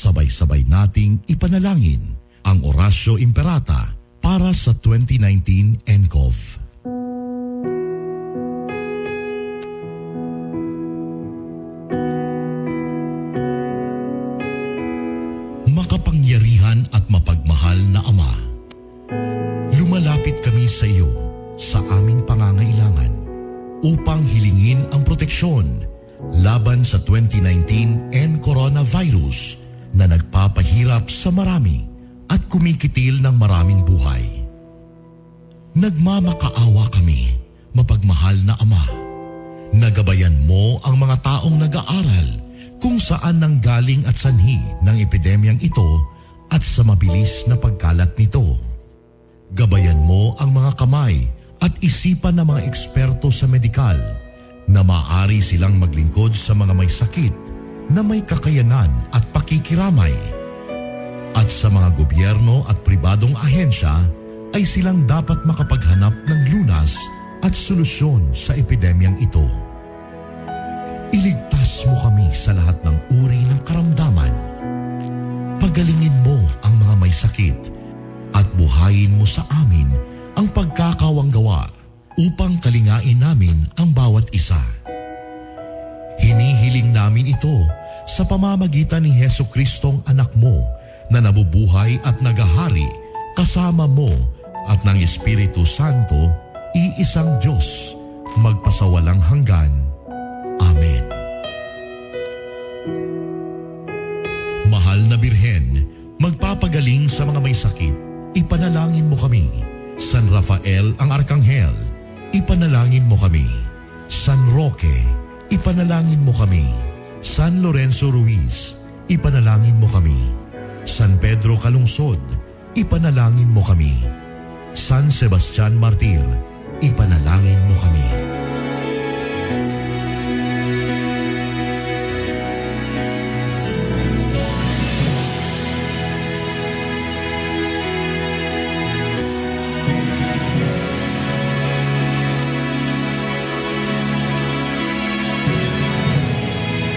Sabay-sabay nating ipanalangin ang Oratio Imperata para sa 2019 nCoV. Makapangyarihan at mapagmahal na Ama, lumalapit kami sa iyo sa aming pangangailangan upang hilingin ang proteksyon laban sa 2019 N coronavirus na nagpapahirap sa marami at kumikitil ng maraming buhay. Nagmamakaawa kami, mapagmahal na Ama. Nagabayan mo ang mga taong nag-aaral kung saan nanggaling at sanhi ng epidemyang ito at sa mabilis na pagkalat nito. Gabayan mo ang mga kamay at isipan ng mga eksperto sa medikal na maaari silang maglingkod sa mga may sakit na may kakayanan at pakikiramay. At sa mga gobyerno at pribadong ahensya ay silang dapat makapaghanap ng lunas at solusyon sa epidemyang ito. Iligtas mo kami sa lahat ng uri ng karamdaman. Pagalingin mo ang mga may sakit at buhayin mo sa amin ang pagkakawanggawa upang kalingain namin ang bawat isa. Hinihiling namin ito sa pamamagitan ni Heso Kristong anak mo na nabubuhay at nagahari kasama mo at ng Espiritu Santo, iisang Diyos, magpasawalang hanggan. Amen. Mahal na Birhen, magpapagaling sa mga may sakit, ipanalangin mo kami. San Rafael ang Arkanghel, ipanalangin mo kami. San Roque, ipanalangin mo kami. San Lorenzo Ruiz, ipanalangin mo kami. San Pedro Calungsod, ipanalangin mo kami. San Sebastian Martir, ipanalangin mo kami.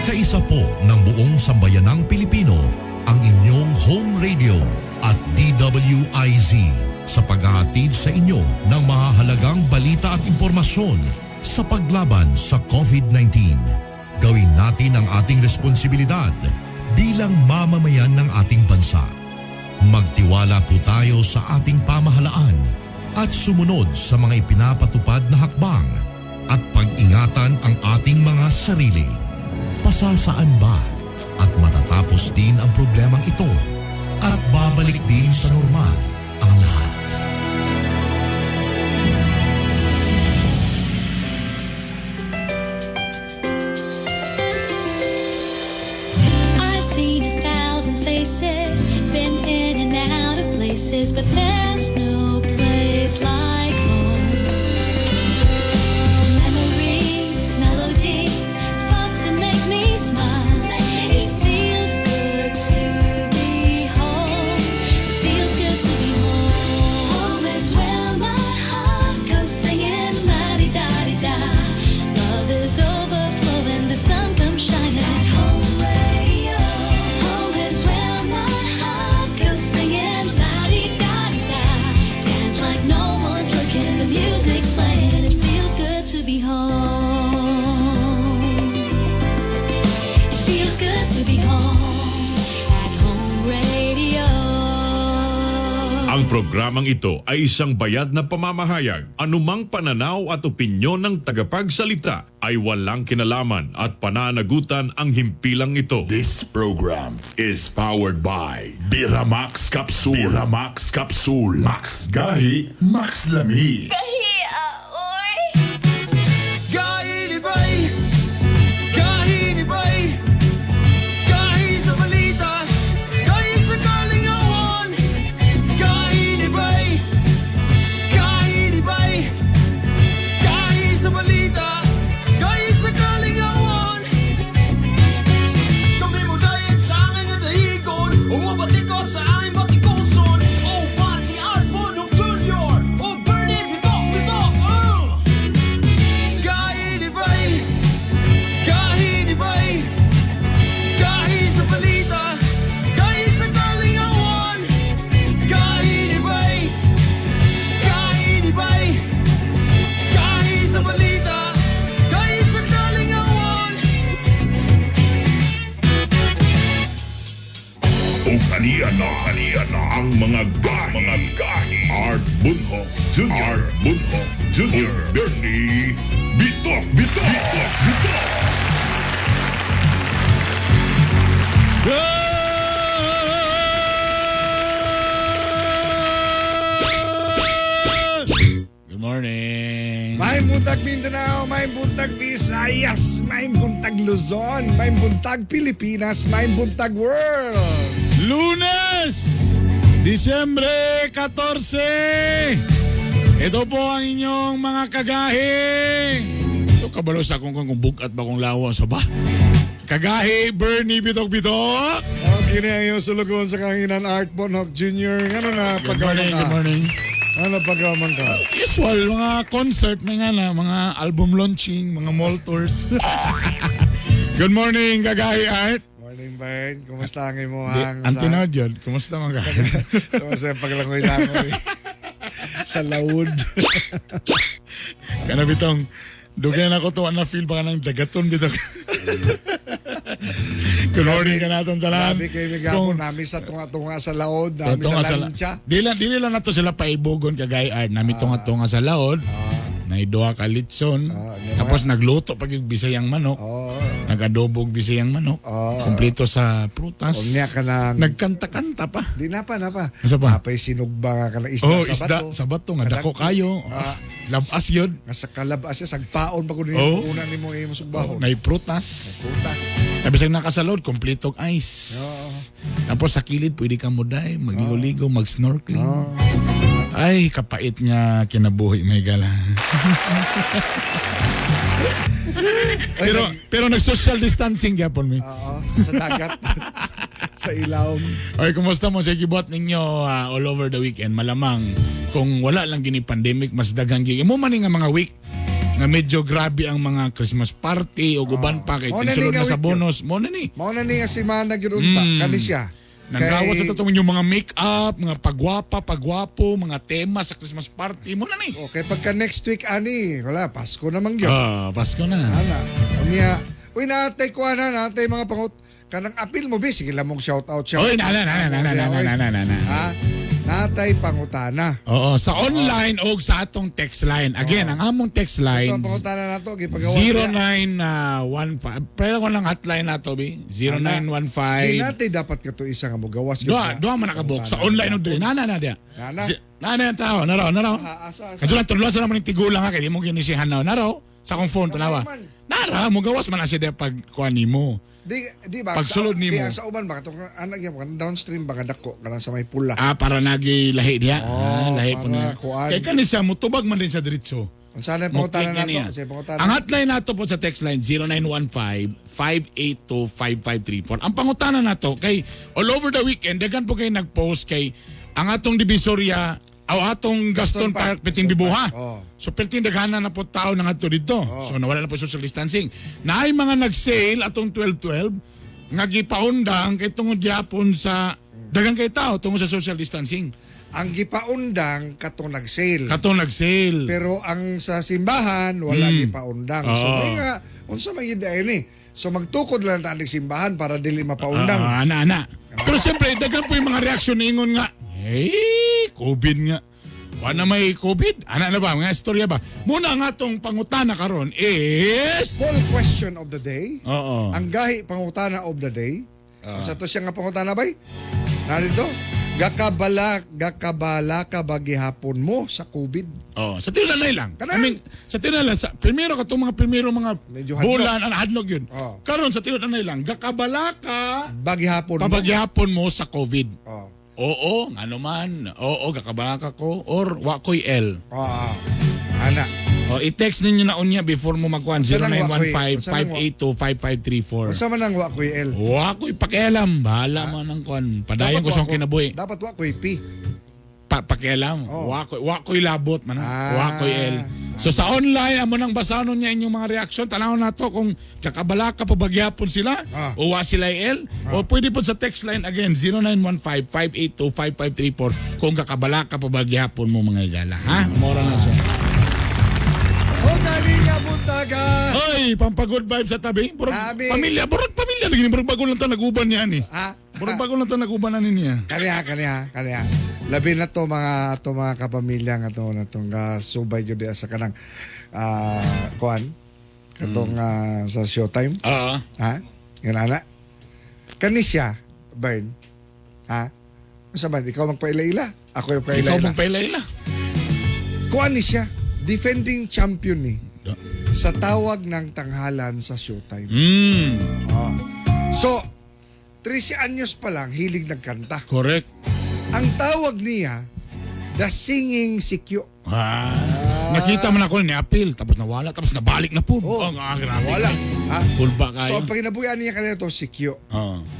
Kaisa po ng buong sambayanang Pilipino ang inyong home radio at DWIZ sa paghahatid sa inyo ng mahahalagang balita at impormasyon sa paglaban sa COVID-19. Gawin natin ang ating responsibilidad bilang mamamayan ng ating bansa. Magtiwala po tayo sa ating pamahalaan at sumunod sa mga ipinapatupad na hakbang at pag-ingatan ang ating mga sarili. Pasasaan ba at matatapos din ang problemang ito at babalik din sa normal ang lahat. I've seen a thousand faces, been in and out of places, but there's no place like home. Memories, melodies, thoughts that make me smile. It feels good to be home. It feels good to be home. Home is where my heart goes singing la-di-da-di-da. Love is overflowing, the sun comes shining. Home radio. Home is where my heart goes singing la-di-da-di-da. Dance like no one's looking, the music's playing. It feels good to be home. It feels good to be home at Home Radio. Ang programang ito ay isang bayad na pamamahayag. Anumang pananaw at opinyon ng tagapagsalita ay walang kinalaman at pananagutan ang himpilang ito. This program is powered by Biramax Capsule. Biramax Capsule. Max Gahi, Max Lami. Gahinibay, gahinibay, gahi sa balita, gahi sa kalingawan. Gahinibay, gahinibay, gahi sa balita, gahi sa kalingawan. Kami mo dayag sa angay nga dahigon, ug mobatikos sa aming batikuson. O Bati Art Bonok Jr. O Bernie Bitok. Bunho Jr. Art Bunho Jr. Bernie Bitok Bitok Bitok Bitok. Good morning. May buntag Mindanao, may buntag Visayas, may buntag Luzon, may buntag Pilipinas, may buntag world. Lunes, Disyembre 14. Ito po ang inyong mga kagahi. Ito kabalo sa akong kung bugat ba kong lawas ba? Kagahi Bernie Bitok Bitok. Okay na ang iyong sulugon sa kahanginan, Art Bonhoc Jr. Ano na Good morning, pagkaman ka? good morning. Ano pagkaman ka? Usual, mga concert may nga na, mga album launching, mga mall tours. Good morning, Kagahi Art. Morning, Bern. Kumusta ang imuhang? Ang tinood yun, kumusta mga kagahi? Kumusta ang paglangoy-langoy? Sa laud. Kana bitong dugay na ko to na feel baka ng dagaton bitaw. Good morning ka natin tanan. Grabe kay Migamo, nami sa tunga-tunga sa laod, nami Tunga sa lancha. Dili lang nato sila paibugon kagay art. Nami tunga-tunga sa laod. Naiduha ka litson. Tapos nagluto pag yung Bisayang manok. Oh, Nagadobog Bisayang manok. Kompleto sa prutas. Unya ka ng- Nagkanta-kanta pa. Di na pa, na pa. Asa pa? Apay sinugba nga ka ng isda Oh, sa isda bato. sa bato nga dako kayo. Ah. Labas yun. Nga sa kalabas siya, sagpaon pa kuno Oh. oh. una nimo imong sugbahon. Nay prutas. Prutas. Tapos ang nakasalod, kompleto og ice. Tapos sa kilid, pwede ka mo day, magligo-ligo, mag-snorkeling. Ay, kapait nga kinabuhi, may gala. Pero pero nag-social distancing gyapon mi. Oo, sa dagat. Sa ilawom. Ay, kumusta mo sa gibuhat ninyo all over the weekend? Malamang kung wala lang gini pandemic, mas daghang gig. Mo man ni nga mga week nga medyo grabe ang mga Christmas party o guban pa kay Mao na ni tingsulod nga na sa week yun. bonus. Mo na ni. Mao na ni nga semana gyud unta kani siya. Nanggawas sa totoong yung mga make-up, mga pagwapa, pagwapo, mga tema sa Christmas party. Mo na ni. Okay, pagka next week ani, wala Pasko naman gyud. Ah, Pasko na. Ana, unya. Uy, naatay ko ana, naatay mga pangut kanang apil mo bi sige lang mong shout out shout. Oy, na na na na na na na na na na na. Ha? Natay pangutana. Oo, sa online o sa atong text line. Again, ang among text Ito line ang pangutana nato gipagawa. niya. 0915. Pero ko lang hotline na to, bi. Di 0915. natin dapat kato isa nga mogawas gyud Doa, na. doa man nakabok. Sa online o diri. Na na na dia. Na, na. Na na yung tao. Naraw, naraw. Ah, asa, asa. Kadyo lang tunlo sa naman yung tigulang ha. Kaya di mo ginisihan na. Naraw. Sa akong phone, tanawa. man. Nara, mo gawas man na siya dia pag kuha nimo. Di di ba? Pagsulod Di nimo. ang sa uban ba katong anak gyud kanang downstream ba nga dako kanang sa may pula. Ah, para nagi lahi diha. Oh, Ah, lahi po para niya. kuan. Kay kani siya mutubag man din sa diretso. Unsa na pangutana Mo-click na nato? niya. Sa pangutana. Ang hotline nato po sa text line 0915-582-5534. Ang pangutana nato kay all over the weekend daghan po kay nagpost kay ang atong Divisoria o atong Gaston Gaston Park, Park, Peting Gaston Bibuha. Park, oh. So perting daghanan na po tao na ngadto dito. So nawala na po social distancing. Naay mga nag-sale atong 12-12 nga gipaundang kay tungod gyapon sa daghang kay tao tungod sa social distancing. Ang gipaundang katong nag-sale. Katong nag-sale. Pero ang sa simbahan wala gipaundang. So Oo. may nga unsa may gid ni? So magtukod lang ta ang simbahan para dili mapaundang. Ah, ana, ana. Pero siyempre, daghan po yung mga reaksyon na ingon nga, hey, COVID nga. Wala na may COVID. Ana na ba? Mga istorya ba? Muna nga tong pangutana karon is... Poll question of the day. Oo. Ang gahi pangutana of the day. Unsa to siya nga pangutana bay? Narito. Gakabala, gakabala ka ba gihapon mo sa COVID? Oh, sa tinulanay lang. Kanan. I mean, sa tinulanay lang, sa primero katong mga primero mga Medyo hadlok. bulan, ang hadlok yun. Oh. Karon sa tinulanay lang, gakabala ka Bagihapon mo. pabagyapon mo sa COVID. Oh. Oo, ngano man. Oo, gakabala ka ko. Or wakoy L. Oh, ah. Ana. O, i-text ninyo na unya before mo magkuhan. Unsa nang wakoy? 0915-582-5534. Unsa man ang wa koy L? Wakoy pakialam. Bahala man ang kuan. Padayon ko Dapat sa wa ko- kinabuhi. Dapat wa koy P. Pakialam. Oh. Wakoy labot man. Ah. Wakoy L. So sa online, amo nang basahon niya inyong mga reaksyon. Tanaw na to kung kakabala ka pabagyapon sila o wa sila L. O pwede po sa text line again, 0915-582-5534 kung kakabala ka pabagyapon mo mga igala. Ha? Mora na siya. O galing nga buntaga. Oy, pampagood vibes sa tabi. Murag Tabi. pamilya, murag pamilya lagi ni murag bago lang ta naguban niya ni. Ha? Murag bago na to nagubanan ni niya. Kaniya, kaniya, kaniya. Labi na to mga ato mga kapamilya nga to na tong subay gyud diha sa kanang kuan katong sa Showtime. Ha? Yan ana. Kani siya, Bern. Ha? Unsa man ikaw magpaila-ila? Ako yung Ikaw paila-ila. mong paila-ila. Kuan ni siya, defending champion ni sa Tawag ng Tanghalan sa Showtime. Oh. So, 13 anyos pa lang, hilig nagkanta. Correct. Ang tawag niya, The Singing Sikyo. Nakita man ako ni appeal tapos nawala tapos nabalik na po. Oh, Oh, grabe. Wala. Ha? Kulba kayo. So, ang panginabuyan niya kanina to, Sikyo.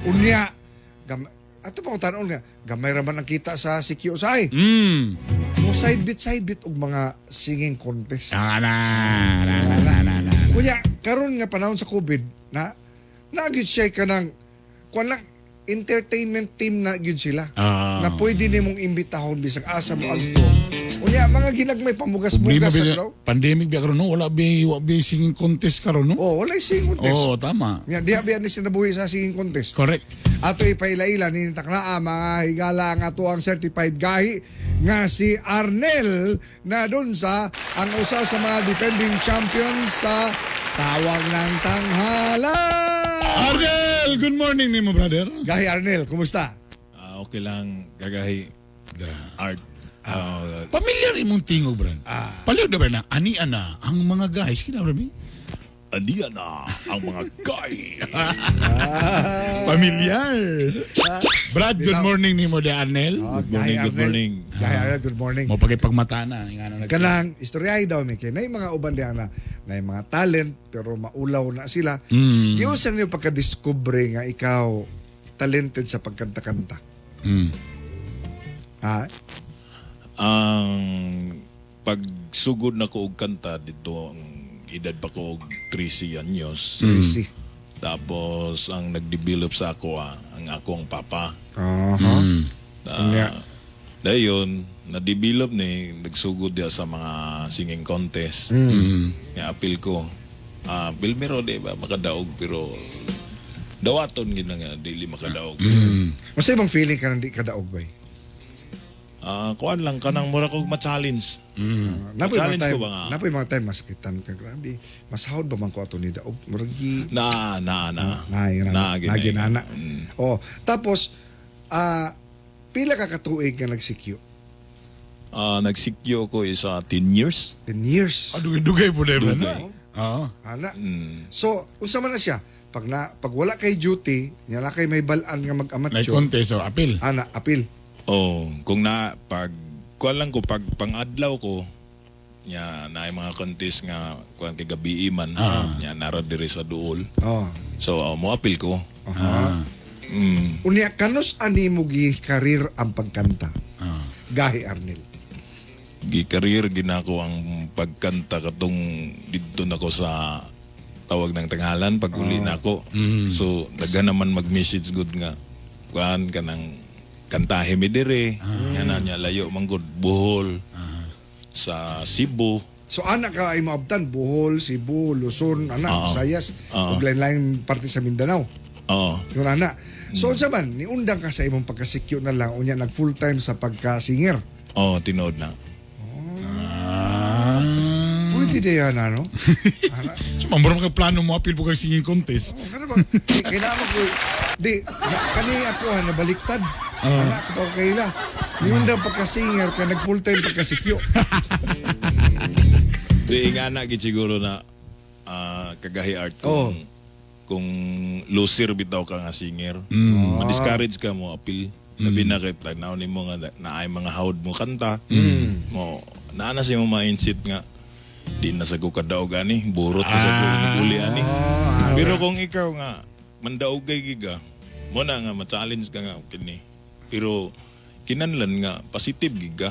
Unya, ato pa kong tanong nga, gamay raman ang kita sa Sikyo say. Mo side bit og mga singing contest. Ah, na, na, na, na, na, na. Kunya, karon nga panahon sa COVID, na nagyud siya kanang kuan lang entertainment team na gyud sila. Na pwede nimong imbitahon bisag asa mo adto. Unya, mga ginagmay Problema pamugas-mugas sa ba, draw. pandemic ba karon no? Wala ba, wa ba singing contest karon no? Oh, walay singing contest. Oo, tama. Nya, diha biya ni sinabuhi sa singing contest. Correct. Ato ipaila-ila ni taknaa mga higala ang ato ang certified gahi nga si Arnel na dun sa ang usa sa mga defending champions sa Tawag ng Tanghalan. Arnel, good morning nimo, brother. Gahi Arnel, kumusta? Okay lang, Gagahi Art. Pamilyar imong tingog, brad. Paliw na ba na ani ana ang mga guys kina bro? Aniya na ang mga guy. Pamilyar. Brad, good Bitaw. morning nimo de Arnel. Oh, Good morning, Gahi good Arnel. morning. Gahi Arnel, good morning. Mo pagipagmata na nga na Kanang istoryahe daw mi kay nay mga uban diha na nay mga talent pero maulaw na sila. Giusan niyo pagka-discover nga ikaw talented sa pagkanta-kanta. Ha? Ang pagsugod na ko og kanta dito ang edad pa ko og 13 anyos. Tracy. Tapos ang nag-develop sa ako ang akong papa. Aha. Yeah. Dayon, na-develop ni nagsugod diya sa mga singing contest. Nga appeal ko. Appeal mero di ba makadaog pero dawaton gid na nga dili makadaog. Masa ibang feeling ka nang di ka daog bay? Kuan lang kanang mura kog ma-challenge. Napoy mga Challenge time, ko ba nga? napoy mga time masakitan ka grabe. Masahod ba man ko ato ni daog? Murag gi Na na na. na yun Na, na, gid na, na. Oh, tapos pila ka katuig nga nagsikyo? Nagsikyo ko isa 10 years. 10 years. Dugay-dugay po de brad. Dugay. Oo. Ana. So, unsa man na siya? Pag wala kay duty, nya na kay may balaan nga Nay mag-amatyo. contest so appeal. Ana, apil. Oh, kung na pag kuan lang ko pag pangadlaw ko nya na mga contest nga kuan kay gabi man nya nara diri sa duol. Oh. So mo appeal ko. Aha. Unya kanus ani mo gi career ang pagkanta? Gahi Arnel. Gi-career ginako ang pagkanta katong didto nako sa Tawag ng Tanghalan pag uli nako. So daghan naman mag-message good nga kuan kanang kantahe mi dire. Nga na niya layo man gud Bohol sa Cebu. So ana ka ay maabtan Bohol, Cebu, Luzon, ana, Visayas, ug lain-lain parte sa Mindanao. Oo. Yun ana. So unsa man niundang ka sa imong pagkasikyo na lang unya nag full time sa pagka-singer. Oo, tinuod na. Pwede di yan ano? Ana. So mamuro ka plano mo appeal po kay singing contest. Oh, kana ba? Kailangan ko di na, kani ako ha nabaliktad. Ana ko to kaila. Niundang pagka-singer ka nag full time pagkasikyo. Di nga na gid siguro na kagahi art kung loser bitaw ka nga singer. Ma-discourage ka mo appeal. Labi na kay tanaw nimo nga naay mga hawd mo kanta. Mo naa na siya mo mindset nga di na sa ko kadaog ani, burot na sa ko uli ani. Pero kung ikaw nga mandaog kay giga, mo na nga ma-challenge ka nga kini. Pero kinanlan nga positive giga.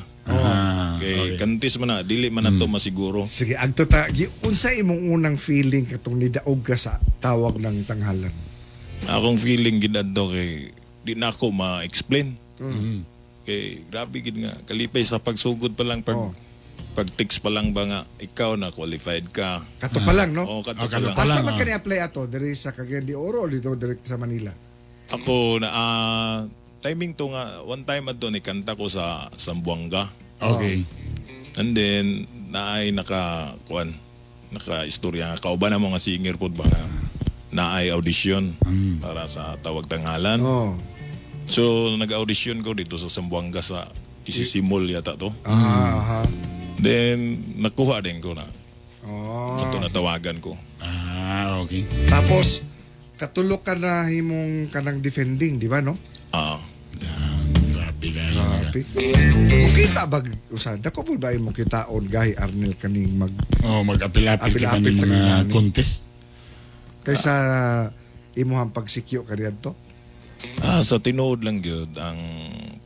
Kay kantis man na dili man na to masiguro. Sige, agto ta unsa imong unang feeling katong nidaog ka sa Tawag ng Tanghalan? Akong feeling gid adto kay di na ako ma-explain. Kay grabe gid nga kalipay sa pagsugod pa lang pag pag text pa lang ba nga ikaw na qualified ka. Kato pa lang, no? Oo, kato Oh, pa kato lang. pa lang. Asa man ah. kani apply ato? Diri sa Cagayan de Oro o dito direct sa Manila? Ako na timing to nga one time adto ni kanta ko sa Zamboanga. Okay. And then naay naka kuan naka istorya nga kauban na mga singer pod ba nga naay audition para sa Tawag Tanghalan. Oh. So nag-audition ko dito sa Zamboanga sa Isisimol yata to. Aha, aha. Then nakuha din ko na. Oh. Ito natawagan ko. Ah, okay. Tapos katulok ka na himong kanang defending, di ba no? Ah, Grabe kayo. Grabe. Mukita bag usa dako po ba imong kitaon gahi Arnel kaning mag Oh, mag-apil-apil ka pa Apil-apil ng ka mga ni. contest. kaysa imuhang pagsikyo kaniadto? Sa tinuod lang gyud ang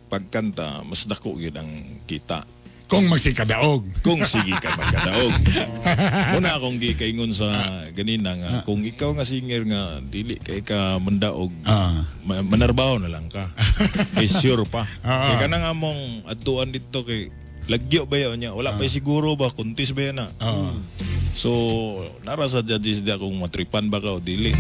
pagkanta mas dako gyud ang kita. Kung magsikadaog. Kung sige ka magkadaog. Muna akong gikaingon sa ganina nga kung ikaw nga singer nga dili kay ka mandaog manarbaho na lang ka. Kay sure pa. Kay kanang among adtuan didto kay lagyo ba yun niya? Wala pa siguro ba kuntis ba yan na? So nara sa judges dia kung matripan ba ka o dili.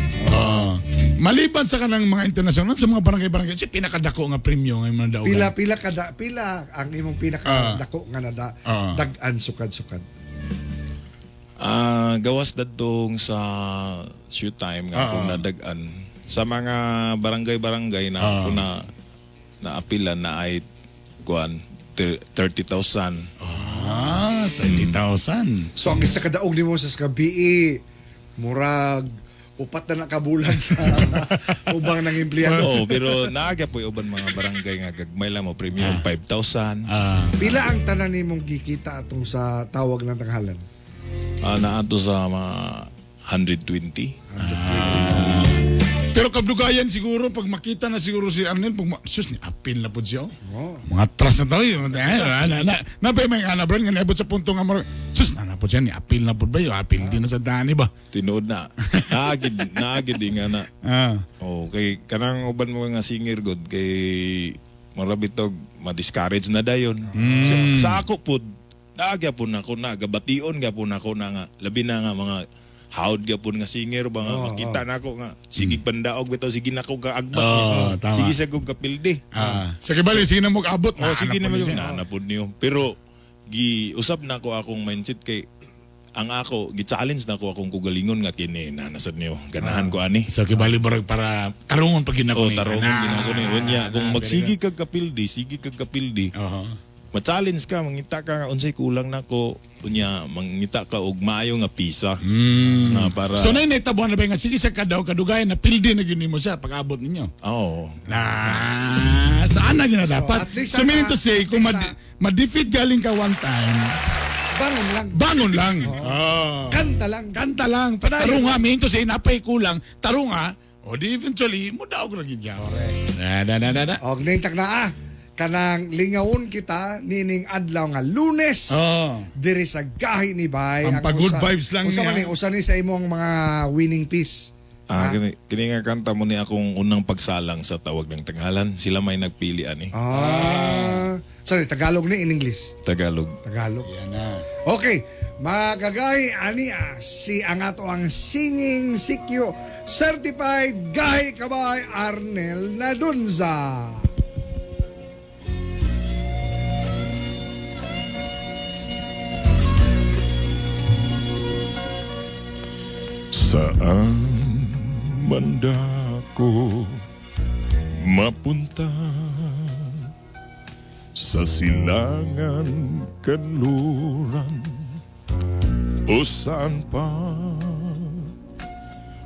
Maliban sa kanang mga international sa mga barangay-barangay, si pinakadako nga premyo nga mga daogan. Pila pila kada pila ang imong pinaka dako nga nada dag-an sukad-sukad. Gawas dadtong sa shoot time nga akong nadag-an sa mga barangay-barangay na ako na naapilan na ay kuan 30,000. Ah, 30,000. So ang isa kadaog nimo sa BE murag upat na lang ka bulan sa ubang nang empleyado. Oo, pero naaga po uban mga barangay nga gagmay lang mo premium 5,000. Pila ang tanan nimong gikita atong sa Tawag ng Tanghalan? Naato sa mga 120. Pero kabdugayan siguro pag makita na siguro si Arnel pag sus ni apil na pud siya. Oh. Mga tras na to. Eh, na na na pa may ana bro nga niabot sa punto nga murag, sus na na pud siya ni apil na pud ba yo apil din na sa dani ba. Tinuod na. Naagid naagid din nga na. Oh, kay kanang uban mo nga singer god kay marabitog ma-discourage na dayon. Sa ako pud naagya pud nako na gabation gyapon nako na nga labi na nga mga howd gyapon nga singer ba nga makita nako nga sige pandaog bitaw sige nako kaagbat Oh, niya. tama. Sige sa kog kapildi. Sa kibali sige na mo abot. Oh, sige na na pud mo siya. na pud niyo. Pero giusab na ko akong mindset kay ang ako gi-challenge na ko akong kugalingon nga kini na nasad niyo. Ganahan ko ani. Sa kibali murag para tarungon pag ginako Oh, ni. tarungon Na, ginako ni. Unya, kung na, magsige kag kapildi, sige kag kapildi. Oo. Ma-challenge ka, mangita ka nga unsay kulang nako. Unya, mangita ka og maayo nga pisa. Na para So na naitabuan na ba nga sige sa kadaw kadugayan na pildi na gyud nimo siya pag-abot ninyo. Oo. Na saan na gyud na dapat. at least So, meaning to say at kung least ma-defeat galing ka one time, Bangon lang. bangon lang. Oh. Kanta lang. Kanta lang. Tarunga, meaning to say napay kulang, tarunga, o di eventually mo daog ra gyud niya. Na na na na. na. Og nintak na kanang lingawon kita nining adlaw nga Lunes. Oh. Diri sa Gahi ni Bay. Ang pa-good vibes lang usa niya. man ni, usa ni sa imong mga winning piece. Kini nga kanta mo ni akong unang pagsalang sa Tawag ng Tanghalan. Sila may nagpili ani. Sorry, Tagalog ni in English. Tagalog. Tagalog. Yan na. Okay, mga kagay, ani si ang ato ang singing sikyo certified Gahi Kabay Arnel Nadunza. Saan man dako mapunta sa silangan kanluran o saan pa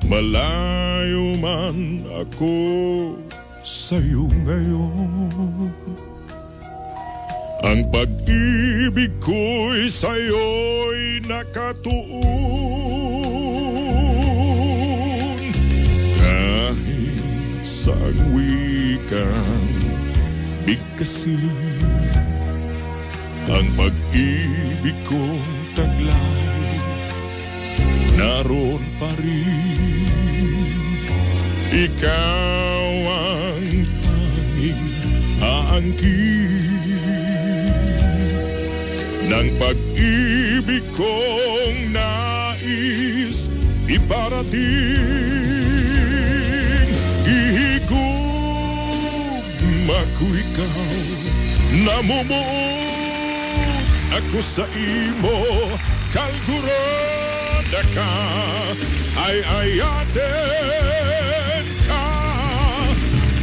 malayo man ako sa'yo ngayon ang pag-ibig ko'y sa'yo'y nakatuon Kahit saang wikang bigkasin ang pag-ibig kong taglay naroon pa rin. Ikaw ang tanging aangkin ng pag-ibig kong nais iparating. Gihigugma Gugma ko ikaw, namumuot ako sa imo, kalgurada ka, ay ayaten ka,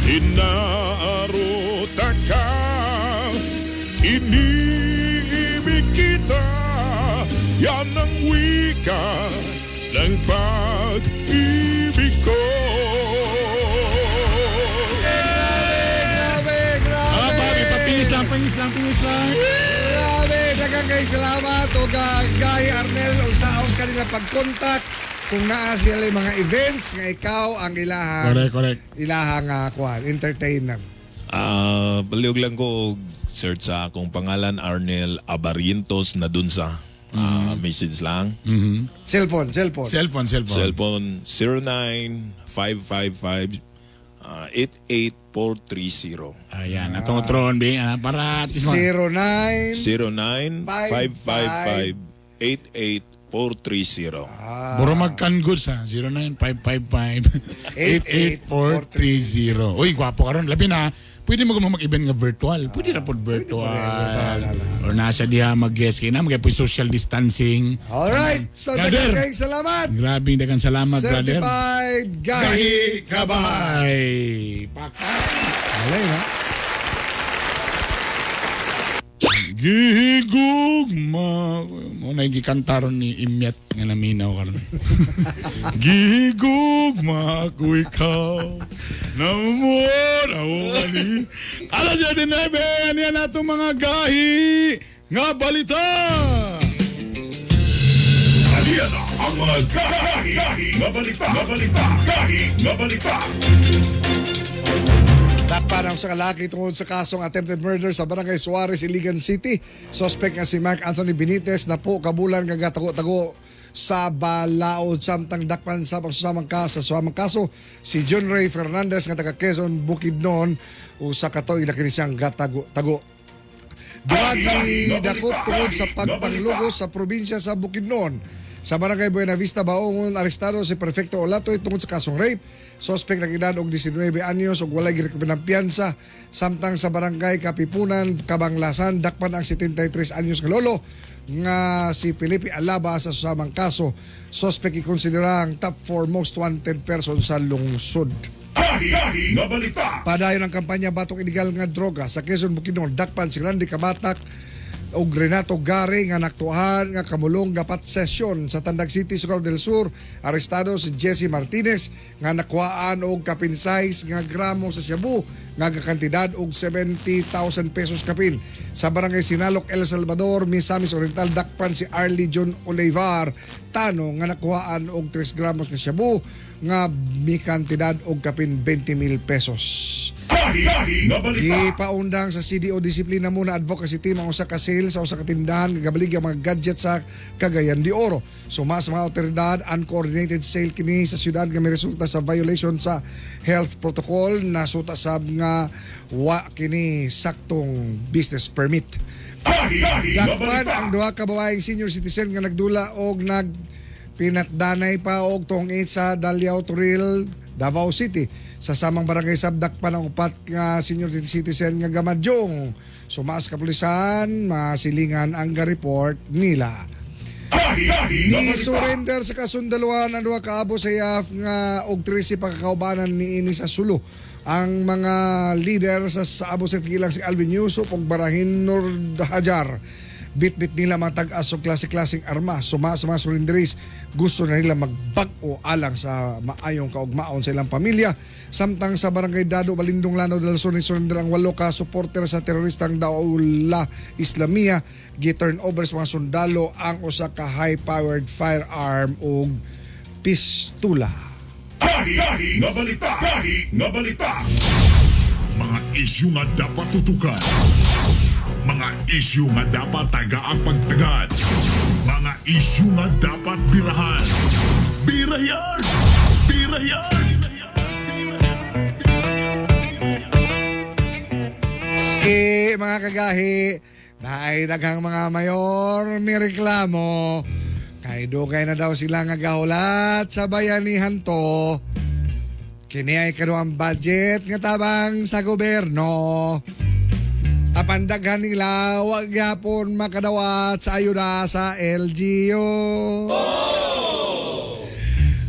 inaaruta ka, iniibig kita, yan ang wika ng pag-ibig ko. Grabe, grabe. Ah, Bobby, papinis lang, pangis lang, pingis lang. Grabe, daghang kay salamat og Gahi Arnel unsaon kanila pag-contact kung naa sila yung mga events nga ikaw ang ilahang Correct, correct. ilahang kuan, entertainer. Ah, baliog lang ko og search sa akong pangalan, Arnel Abarientos na dun sa message lang. Cellphone, cellphone. Cellphone, cellphone. Cellphone 09555 88430. Ayan, atong tron, be, para at least 09 09555 88430. Buro mag-can goods ha. 09555 88430. Uy, gwapo karon. Labi na, pwede mo mag-event nga virtual. Pwede ra pod virtual. Or nasa diha mag-guest kay na mag social distancing. Alright, so Brother. daghang kayong salamat. Grabe daghang salamat, brother. Certified Gahi Kabay. Paka. Alay na. Gihigugma. Mo na gikantaron ni Imyat nga naminaw karon. Gihigugma ko ikaw. Namo na ni. Alas 9, yan atong mga gahi nga balita. Aliyan na ang mga gahi, gahi, nga balita, nga balita, gahi, nga balita. Dakpan ang sa kalaki tungod sa kasong attempted murder sa Barangay Suarez, Iligan City. Suspect nga si Mark Anthony Benitez na po kabulan nga gatago-tago sa balaod samtang dakpan sa pagsusamang kaso sa suamang kaso si John Ray Fernandez nga taga Quezon, Bukidnon, usa ka tuig na kini siyang gatago-tago. Duwagi dakop tungod sa pagpanglugo sa probinsya sa Bukidnon. Sa Barangay Buena Vista, Baongon, arestado si Perfecto Olatoy tungod sa kasong rape. Suspect ng edad og 19 anyos ug walay girekomendang piyansa. Samtang sa Barangay Kapipunan, Kabanglasan, dakpan ang 73 anyos nga lolo nga si Felipe Alaba sa susamang kaso. Suspect ikonsidera ang top 4 most wanted person sa lungsod. Gahi, gahi, nga balita. Padayon ang kampanya batok illegal nga droga sa Quezon Bukidnon, dakpan si Randy Kabatak ug Renato Gare nga naktuhan nga kamulong gapat sesyon sa Tandag City, Surigao del Sur. Arestado si Jesse Martinez nga nakuhaan og kapin size nga gramo sa shabu nga kantidad og 70,000 pesos kapin. Sa Barangay Sinaloc, El Salvador, Misamis Oriental, dakpan si Arlie John Olivar Tano nga nakuhaan og 3 gramos nga shabu nga mi kantidad og kapin 20,000 pesos. Gahi, gahi, nga balita. Gipaundang sa CDO Disiplina Muna Advocacy Team ang usa ka sale sa usa ka tindahan nga gabalig ang mga gadget sa Cagayan de Oro. Suma sa mga otoridad, uncoordinated sale kini sa syudad nga may resulta sa violation sa health protocol, nasuta sab nga wa kini saktong business permit. Gahi, gahi, nga Dakpan balita. ang duha ka babaeng senior citizen nga nagdula og nag pinatdanay pa og tungit sa Dalyao Turil, Davao City. Sa samang barangay sab dakpan ang upat nga senior citizen nga gamadyong. Sumaas kapulisan, masilingan ang ga-report nila. Gahi, gahi, nga Ni balita. surrender sa kasundaluan ang duha ka abo sa IAF nga og 13 pakakaubanan niini sa Sulu. Ang mga leader sa Abu Sayyaf gilang si Alvin Yusuf ug Barahin Nur Hajar. Bitbit nila mga tag-as og klase-klaseng arma. Suma sa mga surrenderies, gusto na nila magbag-o alang sa maayong kaugmaon sa ilang pamilya. Samtang sa Barangay Dado, Balindong, Lanao del Sur, ni surrender ang walo ka supporter sa teroristang Daula Islamia. Gi-turn over sa mga sundalo ang usa ka high-powered firearm ug pistula. Gahi, gahi, nga balita. Gahi, nga balita. Mga isyu nga dapat tutukan. Mga isyu nga dapat tagaang pagtagad. Mga isyu nga dapat birahan. Birayan! Birayan! Eh, mga kagahi, naay daghang mga mayor may reklamo. Kay dugay na daw sila nga gahulat sa bayanihan to. Kini ay kaduhang budget nga tabang sa gobyerno. Apan daghan nila wa gyapon makadawat sa ayuda sa LGU.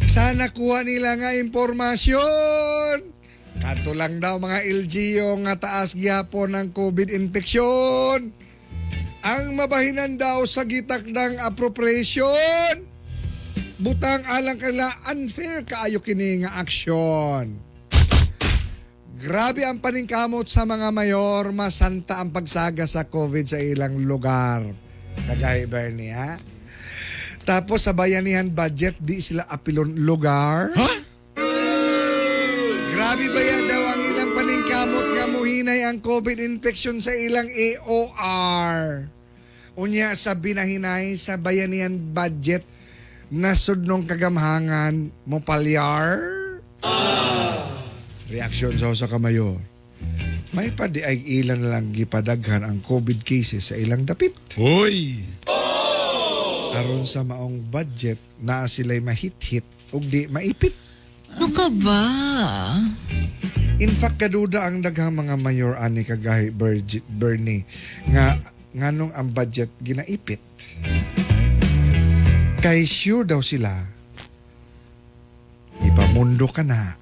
Sana kuha nila nga impormasyon. Kadto lang daw mga LGU nga taas gyapon ang COVID infection. Ang mabahinan daw sa gitakdang appropriation. Butang alang kanila, unfair kaayo kini nga aksyon. Grabe ang paningkamot sa mga mayor, masanta ang pagsaga sa COVID sa ilang lugar. Kagaya Bernie, ha? Tapos sa bayanihan budget, di sila apilon lugar. Ha? Grabe ba yan daw ang ilang paningkamot nga muhinay ang COVID infection sa ilang AOR? Unya sa binahinay sa bayanihan budget, nasudnong kagamhangan mo palyar? Reaksyon sa usa ka mayor. May pa di ay ilan na lang gipadaghan ang COVID cases sa ilang dapit. Uy! Aron sa maong budget naa sila'y mahit-hit ug di maipit. Ano ka ba? In fact, kaduda ang daghang mga mayor ani kagahi Bernie nga nganong ang budget ginaipit. Kay sure daw sila ipamundo ka na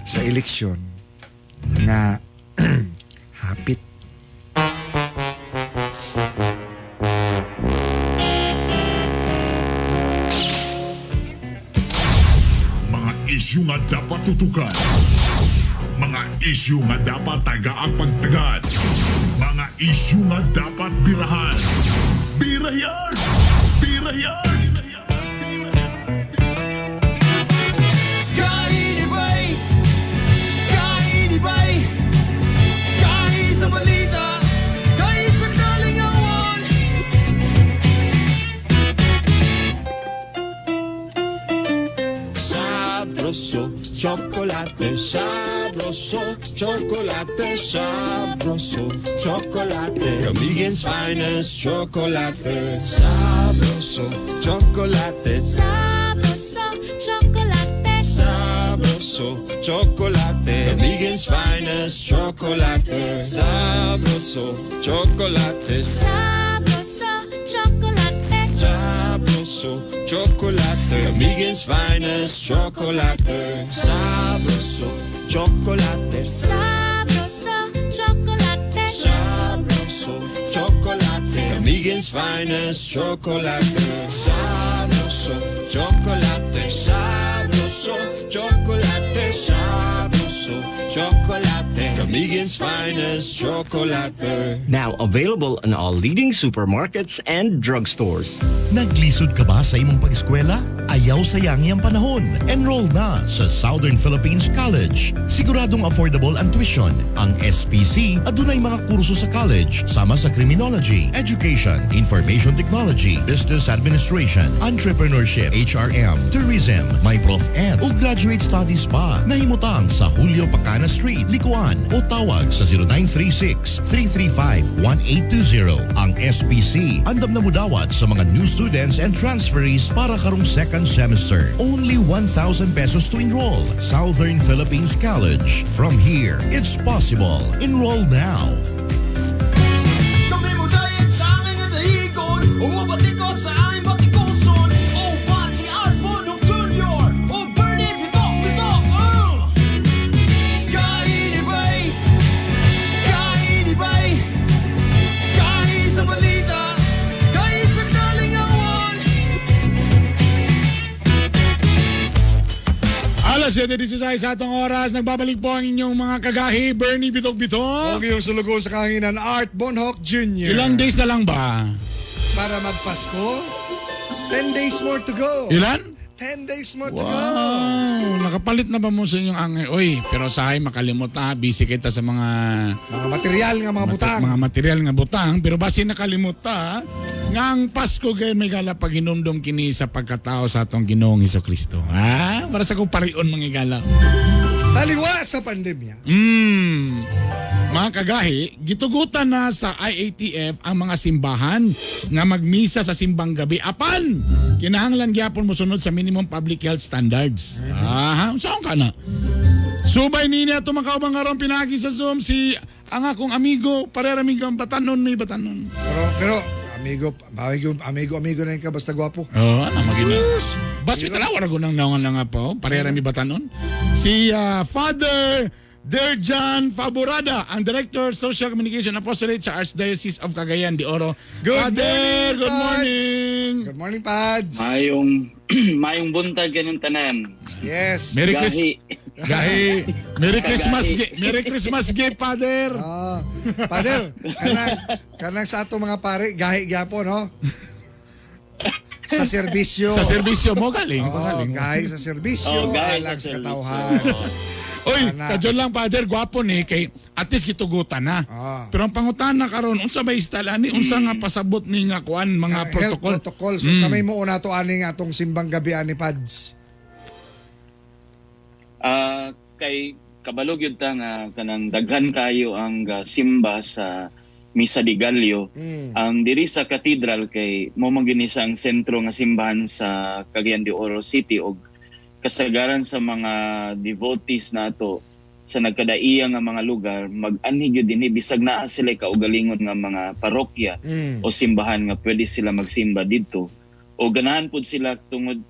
sa eleksyon nga hapit. Mga isyu nga dapat tutukan. Mga isyu nga dapat tagaang pagtagad. Mga isyu nga dapat birahan. Birayan! Birayan! Kainibay! Kainibay! Kahi sa balita! Kahi sa kalingawan! Sabroso, chocolate, sabroso, chocolate, sabroso, chocolate. Camiguin's finest chocolate. Sabroso, chocolate, Sabroso, chocolate. Sabroso, chocolate. Camiguin's finest chocolate. Sabroso, chocolate, Sabroso, chocolate. Sabroso, chocolate. Camiguin's finest chocolate. Sabroso, chocolate. Sabroso, chocolate. Sabroso, chocolate. Camiguin's finest chocolate. Sabroso, chocolate. Sabroso, chocolate. Sabroso, chocolate. Camiguin's finest chocolate. Now available in all leading supermarkets and drugstores. Naglisod ka ba sa imong pag-eskwela? Ayaw sayangi ang panahon. Enroll na sa Southern Philippines College. Siguradong affordable ang tuition. Ang SPC adunay mga kurso sa college sama sa criminology, education, information technology, business administration, entrepreneurship, HRM, tourism, may prof ed o graduate studies pa. Nahimutang sa Julio Pacana Street, Licoan o tawag sa 0936-335-1820. Ang SPC andam na mudawat sa mga new students and transferees para karong second semester. Only 1,000 pesos to enroll. Southern Philippines College. From here, it's possible. Enroll now. Kami mo diet sa aking dahigon. Umubati ko sa aming batikuson. O Bati Art Bonong Jr. O Bernie Bitok Bitok. Kainibay! Kainibay! Kahi sa balita! Kahi sa kalingawan! Alas 7:16 sa atong oras, nagbabalik po ang inyong mga kagahi, Bernie Bitok Bitok. Og yung sulugoon sa kahanginan, Art Bonhoc Jr. Ilang days na lang ba? Para magpasko, 10 days more to go. Ilan? 10 days more to go. Wow! Nakapalit na ba mo sa inyong angay? Uy, pero sahay makalimot ha. Busy kita sa mga Mga material nga mga butang. Mga material nga butang. Pero basi nakalimot ta, nga ang Pasko gayon may gala paghinumdum kini sa pagkatao sa atong Ginoong Kristo. Ha? Para sa kong parion mga igala. Taliwa sa pandemya. Mga kagahi, gitugutan na sa IATF ang mga simbahan nga magmisa sa simbang gabi. Apan, kinahanglan gyapon mosunod sa minimum public health standards. Aha, unsaon ka na? Subay niya ato makaubang karon pinagi sa Zoom si ang akong amigo, pareha amigo ang batanon may batanon. Pero amigo, amigo, amigo, amigo na yun ka basta gwapo. Oo, oh, ano magina. Bas bitalaw ra ko nang naungan na nga po, pareha mi batanon. Si Father Derjan Faborada, ang Director Social Communication Apostolate sa Archdiocese of Cagayan de Oro. Good Father, morning, good Pads. morning. Good morning, Pads. Mayong mayong buntag kanyong tanan. Yes. Merry Christmas. Gahi. Gahi. Merry Christmas. Kagahi. Merry Christmas gift, Father. Ah, Father, kanang sa ato mga pare, gahi gyapon, no? Sa serbisyo. Sa serbisyo mo galing, Oo, galing. gahi sa serbisyo, Oh, gahi alang sa sa serbisyo. katawhan. Oy, Ana. kadyon lang, Father, gwapo ni kay at least gitugutan na. Pero ang pangutana karon, unsa ba style ani? Unsa nga pasabot ni nga kuan mga Health protocol? protocols. Unsa may mo una to ani nga atong simbang gabi ani, Pads? Kay kabalog yun ta nga kanang daghan kayo ang simba sa Misa de Gallo. Ang diri sa cathedral kay mo man gyud ni siya ang sentro nga simbahan sa Cagayan de Oro City og kasagaran sa mga devotees nato sa nagkadaiya nga mga lugar mag-anhi gyud dinhi bisag naa sila kaugalingon nga mga parokya o simbahan nga pwede sila magsimba didto o ganahan pud sila tungod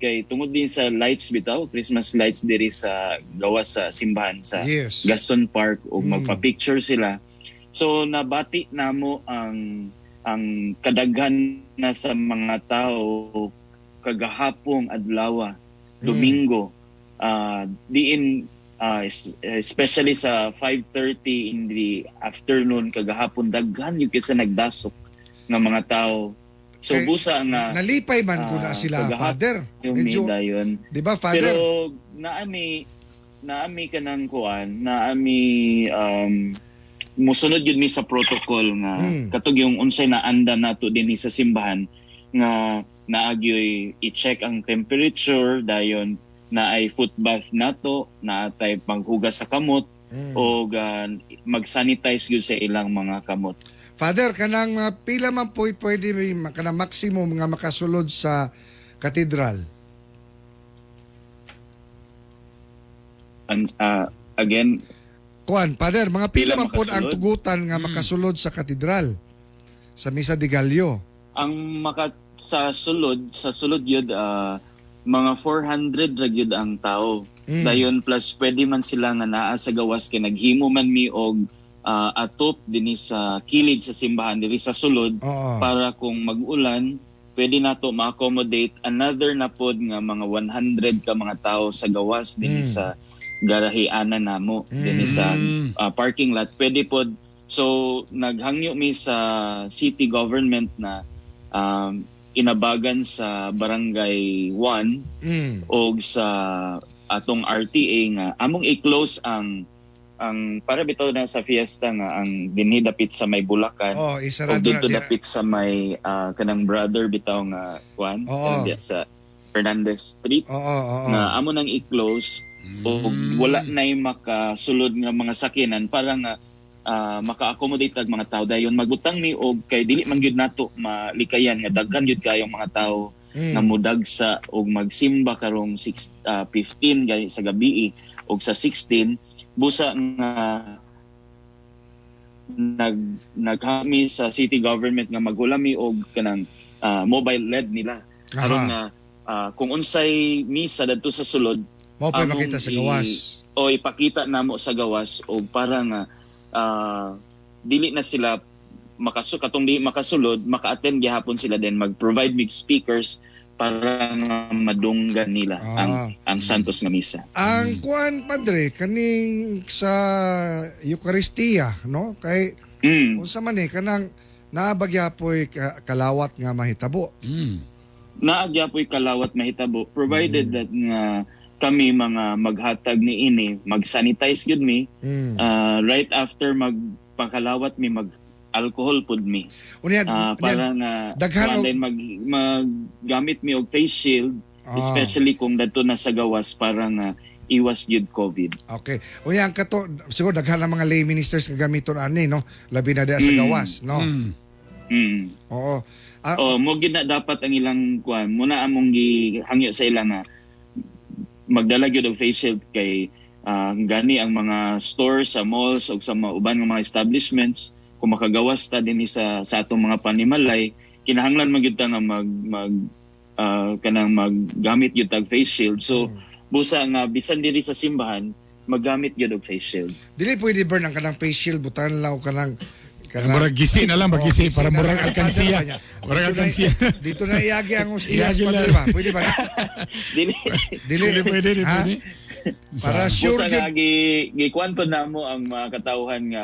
din sa lights bitaw, Christmas lights diri sa gawas sa simbahan sa Gaston Park o magpa-picture sila. So nabati namo ang kadaghan na sa mga tao kagahapong adlaw, Domingo, diin especially sa 5:30 in the afternoon kagahapon, daghan yung kaysa nagdasok ng mga tao. So Kay- busa nga Nalipay man gud na sila, kagahapon Father. yung Medyo, dayon. di ba, Father? Pero naami kanang kuan, naami musunod yun mi sa protocol nga katog yung unsay naanda nato dinhi sa simbahan nga naagyoy i-check ang temperature, dayon naay foot bath nato, naatay paghugas sa kamot o mag-sanitize gyud sa ilang mga kamot. Father, kanang mga pila man po pwede kanang maximum nga makasulod sa katedral? And, again, Kuan, Father, mga pila Pila man po ang makasulod? tugutan nga makasulod sa katedral sa Misa de Gallo? Ang maka sa sulod yun mga 400 ra gyud ang tao. Dayon plus pwede man sila nga naa sa gawas kay naghimo man mi og atop dinhi sa kilid sa simbahan diri sa sulod para kung mag-ulan pwede nato ma-accommodate another na pod nga mga 100 ka mga tao sa gawas dinhi sa garahianan namo dinhi sa parking lot pwede pod. So naghangyo mi sa city government na inabagan sa Barangay 1 og sa atong RTA nga among i-close ang para bitaw na sa fiesta nga ang dinhi dapit sa may Bulacan Oh, isarado og didto na diha. dapit sa may kanang brother bitaw nga kuan kanang diha sa Fernandez Street Oo, oo. nga amo nang i-close og wala na'y makasulod nga mga sakyanan para nga maka-accommodate ang mga tao. Dayon magbutang mi og kay dili man gyud nato malikayan nga daghan gyud kayong mga tao nga mudagsa og magsimba karong 6 15 gay sa gabi og sa 16. Busa nga naghami sa city government nga maghulami og kanang mobile LED nila aron nga kung unsay misa dadto sa sulod Mao pa among makita sa gawas. O ipakita namo sa gawas og para nga dili na sila katong di makasulod maka-attend gihapon sila, then mag-provide mig speakers para nga madunggan nila ang Santos nga misa. Ang kuan, padre, kaning sa Eucharistia, no? Kay unsa man eh kanang naa ba gyapoy kalawat nga mahitabo? Naa gyapoy kalawat mahitabo provided that nga kami mga maghatag ni ini mag-sanitize gyud mi. Right after magpakalawat mi, mag alcohol pud mi. Unya, Para nga daghan kuan din maggamit mi og face shield, especially kung dadto na sa gawas para nga iwas gyud COVID. Okay. Unya ang kato siguro daghan ang mga lay ministers nga gamiton ani, no, labi na diha sa gawas, no. Oo. Ah, Oh, mo gyud na dapat ang ilang kuan. Muna among gihangyo sa ila nga magdala gyud og face shield kay gani ang mga stores sa malls ug sa mga uban nga mga establishments, kung makagawas ta dinhi sa atong mga panimalay, kinahanglan man gyud ta nga mag mag kanang maggamit gyud tag face shield. So busa nga bisan diri sa simbahan maggamit gyud og face shield. Dili pwede burn ang kanang face shield, butan lang og kanang Murag gisi na lang, Oh, magisi gisi para na murag lang. alkansiya. Padre ba niya? Murag Dito na- alkansiya. Dito na iagi ang iyas, Iagi padre lang. ba? Pwede ba na? Dili. Dili. Dili pwede, dili Ha? pwede. Para sure Busa gyud. nga gikuan po namo ang mga katawhan nga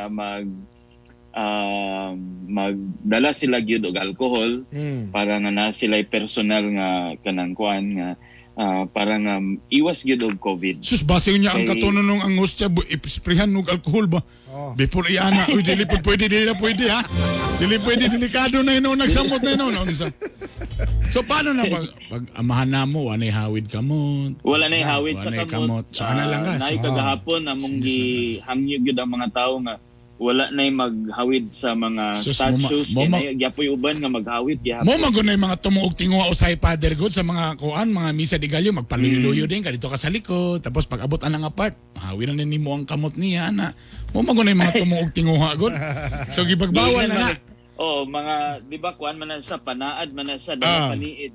magdala sila gyud og alcohol para nga na sila personal nga kanang kuan nga para nga iwas gyud og COVID. Sus, base niya ang katuno nung ang hostya, isprehan og alcohol ba? Oh. Before iana, uy, dili po pwede, dili na pwede ha. Dili pwede, delikado na yun, nagsamot na yun. Unsa. So paano na pag amahan na mo, wanay hawid kamot? Wala na hawid sa Walay kamot. kamot. So, ana lang ka. Naay kagahapon among gihangyo gyud ang mga tawo nga wala na maghawid sa mga Sus, statues. Kay muma- naay gyapoy uban nga maghawid gihapon. Mo man gud na yung mga tumuog tinguha usay, Father God, sa mga kuan, mga misa de gallo, magpaluyo-luyo din ka dito ka sa likod, tapos pag abot anang nga part, hawi na nimo ang kamot niya ana. Mo man gud na yung mga tumuog tinguha god. So gipagbawal na na. Oh, mga di ba kuan man na sa panaad man na sa dala paniid.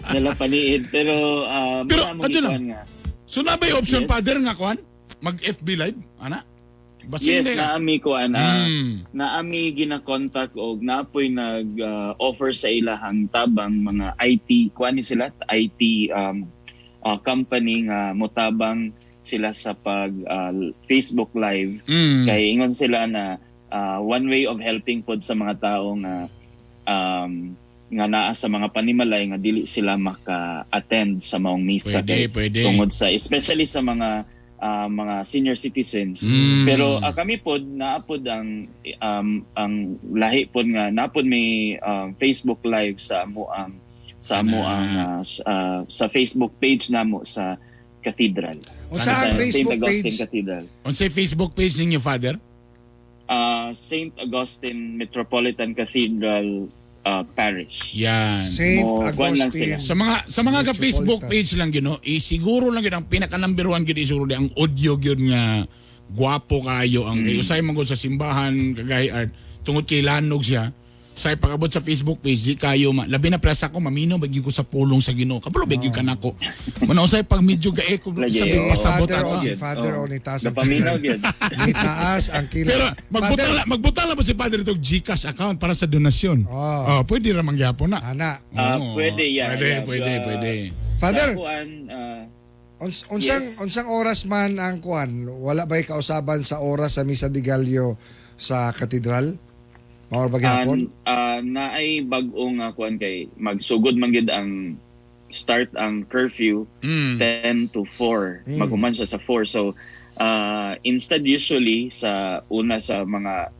Dala paniid pero Pero, muna among kadyo lang. gikuan nga. So na ba yung option, Yes. Father, nga kuan? Mag FB live ana? Basin Yes, hindi. naami kuan naami gina-contact og naapoy nag offer sa ilahang tabang mga IT kuan ni sila IT company nga motabang sila sa pag Facebook Live kay ingon sila na one way of helping pod sa mga tao nga nga naa sa mga panimalay nga dili sila maka-attend sa maong misa Pwede, kay pwede. tungod sa especially sa mga mga senior citizens. Pero kami pod naapod ang lahi pod nga naapod may Facebook Live sa amo ang sa amo ang sa Facebook page namo sa cathedral. Unsa ang Sa St. Facebook Augustine page? Cathedral. Unsay Facebook page ninyo, Father? St. Augustine Metropolitan Cathedral Parish. Yan. Saint Mo, kuwan lang Augustine. sila. Sa mga ka Facebook Metropolitan. page lang gyud no, siguro lang gyud ang pinaka number one gyud siguro di ang audio gyud nga gwapo kayo ang kay usay man gud sa simbahan kagay art tungod kay lanog siya. Say pag-abot sa Facebook page di kayo ma, labi na presa ko mamino bagi ko sa pulong sa Ginoo. Kabalo bagi ka nako. Muna usay pag medyo gaeko Lagi. sabi Si pasabot Father ato. o si Father Oh. o ni taas ang Napaminaw kilay. gyud. Ni taas ang kilay. Pero magbutang Father, la, magbutang la ba si Father itong GCash account para sa donasyon? Oh. Oh, pwede ra mangyapon na. Ana. Oo. Pwede, yeah, Pwede, yeah. pwede, pwede. Father, Sa kuan, unsang Yes. unsang oras man ang kuan? Wala ba'y kausaban sa oras sa Misa de Gallo sa katedral? Mao ba gihapon? Naay bag-o nga kuan kay magsugod man gyud ang start ang curfew 10 to 4. Maghuman siya sa 4. So instead usually sa una sa mga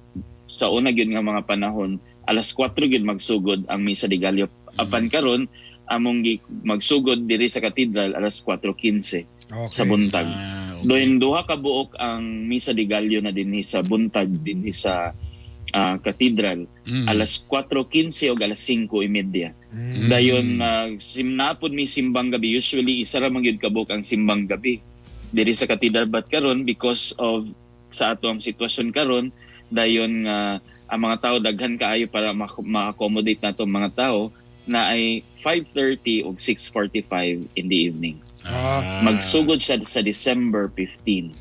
sa una gyud nga mga panahon alas 4 gyud magsugod ang Misa de Gallo. Apan karon among magsugod diri sa katedral alas 4:15 Okay. sa buntag. Ah, okay. Doon duha ka buok ang Misa de Gallo na dinhi sa buntag dinhi sa cathedral alas 4:15 o alas 5:30. Dayon simnapod mi simbang gabi, usually isa ra man gyud kabuok ang simbang gabi diri sa cathedral, but karon because of sa ato ang sitwasyon karon dayon nga ang mga tao daghan kaayo para ma-accommodate nato ang mga tao na ay 5:30 o 6:45 in the evening. Magsugod siya sa December 15.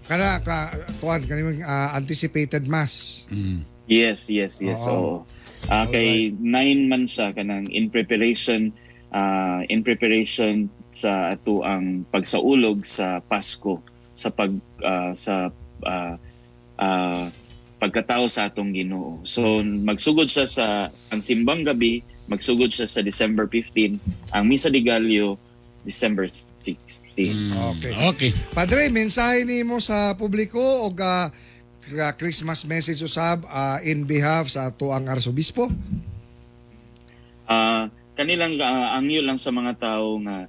Kana ka kuan kanimong anticipated mass. Yes. Oo. Oo. Kay 9 months siya kanang in preparation sa ato ang pagsaulog sa Pasko sa pag sa pagkatao sa atong Ginoo. So magsugod siya sa ang simbang gabi, magsugod siya sa December 15, ang Misa de Gallo December 16. Okay. Okay. Padre, mensahe nimo sa publiko og Christmas message usab in behalf sa ato ang arsobispo? Kanilang angyo lang sa mga tao nga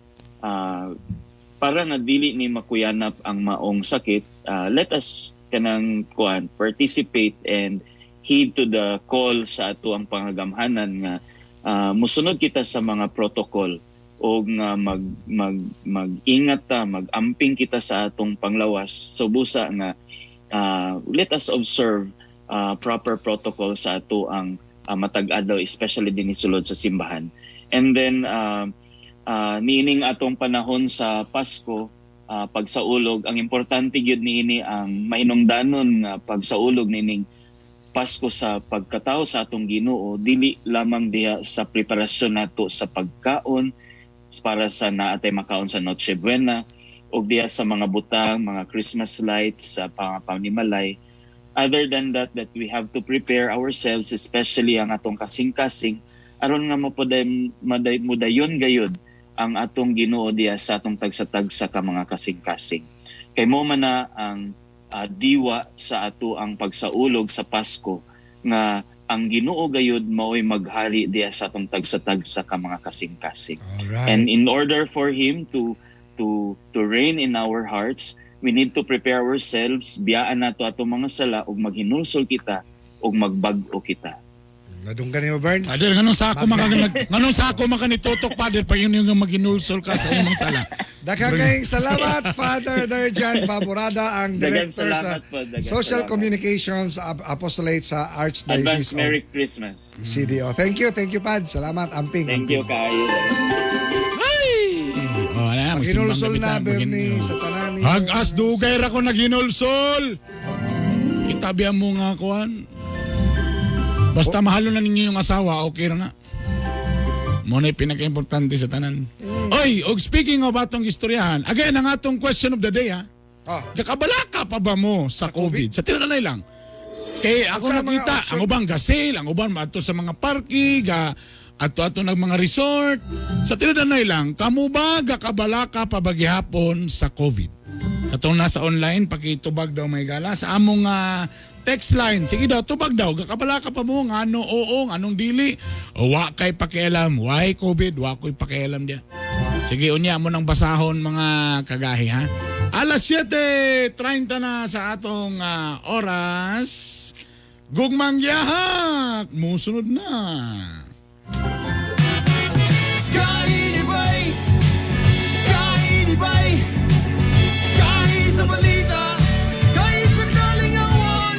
para nga dili ni makuyanap ang maong sakit, let us kanang kuan participate and heed to the call sa ato ang pangagamhanan nga musunod kita sa mga protocol o nga mag mag mag-ingat ta, mag-amping kita sa atong panglawas. So busa nga let us observe proper protocol sa ato ang matag adlaw, especially dinhi sulod sa simbahan. And then niining atong panahon sa Pasko, pagsaulog, ang importante gyud niini ang mainungdanon nga pagsaulog niining Pasko sa pagkatao sa atong Ginoo, dili lamang diha sa preparasyon nato sa pagkaon para sa naatay makaon sa Noche Buena o diha sa mga butang, mga Christmas lights sa panimalay. Other than that, that we have to prepare ourselves, especially ang atong kasing-kasing, aron nga mudayon gayud ang atong Ginoo diha sa atong tagsa-tagsa ka mga kasing-kasing. Kay mo man na ang diwa sa ato ang pagsaulog sa Pasko nga ang Ginoo gayud maoy maghari diha sa atong tagsa-tagsa ka mga kasing-kasing. Alright. And in order for him to reign in our hearts, we need to prepare ourselves, biyaan nato atong mga sala ug maghinulsol kita ug magbag-o kita. Nadunggan niyo, Bern? Father, nganong sako nganong sako makanitutok, Father, pag yun yung maghinulsol ka sa imong sala. Daghang kayong salamat, Father Derjan Faborada, ang Daghang Director sa salamat po, daghang Social salamat. Communications Apostolate sa Advance Archdiocese of Merry Christmas. CDO. Thank you, Pad. Salamat, amping. Thank you kaayo. Ay! Oh, ala, magsimbang Maghinulsol gabi na, ta, Bernie, sa tanan. Hagas dugay ra ko naghinulsol. Kitabi mo nga kuan. Basta mahalo na ninyo yung asawa, okay ra na. Mo na pinaka-importante sa tanan. Oy, og speaking of atong istoryahan, again ang atong question of the day ha. Ah. Nakabalaka pa ba mo sa COVID? Sa tiranay lang. Kay ako Sa mga nakita, option. ang ubang gasel, ang uban maadto sa mga parke, ga ato-ato ng mga resort. Sa tiranay lang, kamo ba gakabalaka pa ba gihapon sa COVID? Katong nasa online, pakitubag daw may gala. Sa among text line, sige daw, tubag daw, gakabalaka pa mo, nga ano oo, nga anong dili. O wa kay pakialam, why COVID, wa ko'y pakialam diya. Sige, unya mo nang basahon mga kagahi ha. Alas 7:30 na sa atong oras. Gugmang yahak, musunod na. Kainibay, kainibay, kahi sa balita, kahi sa kalingawan.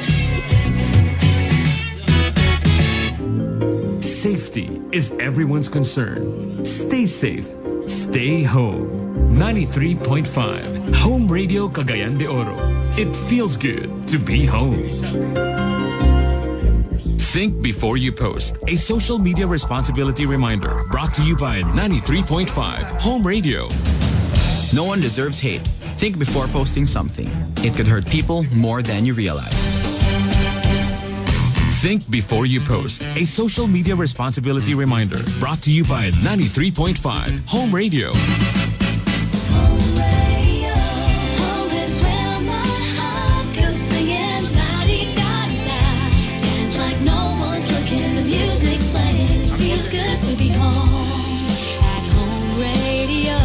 Safety is everyone's concern. Stay safe. Stay home. 93.5 Home Radio Cagayan de Oro. It feels good to be home. Think before you post. A social media responsibility reminder brought to you by 93.5 Home Radio. No one deserves hate. Think before posting something. It could hurt people more than you realize. Think before you post. A social media responsibility reminder brought to you by 93.5 Home Radio. Home radio, home is where my heart goes singing la-di-da-di-da. Dance like no one's looking, the music's playing. It feels good to be home at Home Radio.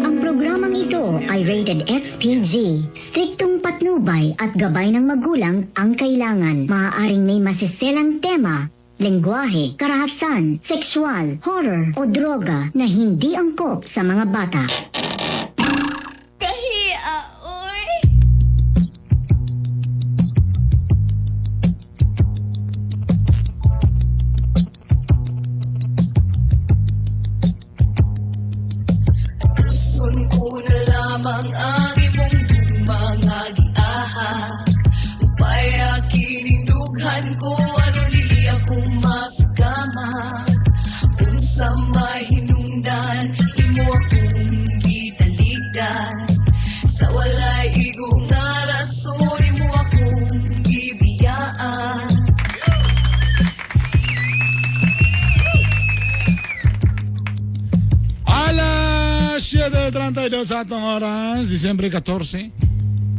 Ang programang ito ay rated SPG. Striktong patnubay at gabay ng magulang ang kailangan. Maaaring may masiselang tema, lengguwahe, karahasan, sexual, horror o droga na hindi angkop sa mga bata. Kahiya, oy. Gusto ko na lamang ang imong mga giahak. Upaya kinindughan ko aron dili ako masakama. Unsa may hinungdan imo akong gitaligdan. Sa walay igo nga rason imo akong gibiyaan. Alas 7:32 sa atong oras, Disyembre 14.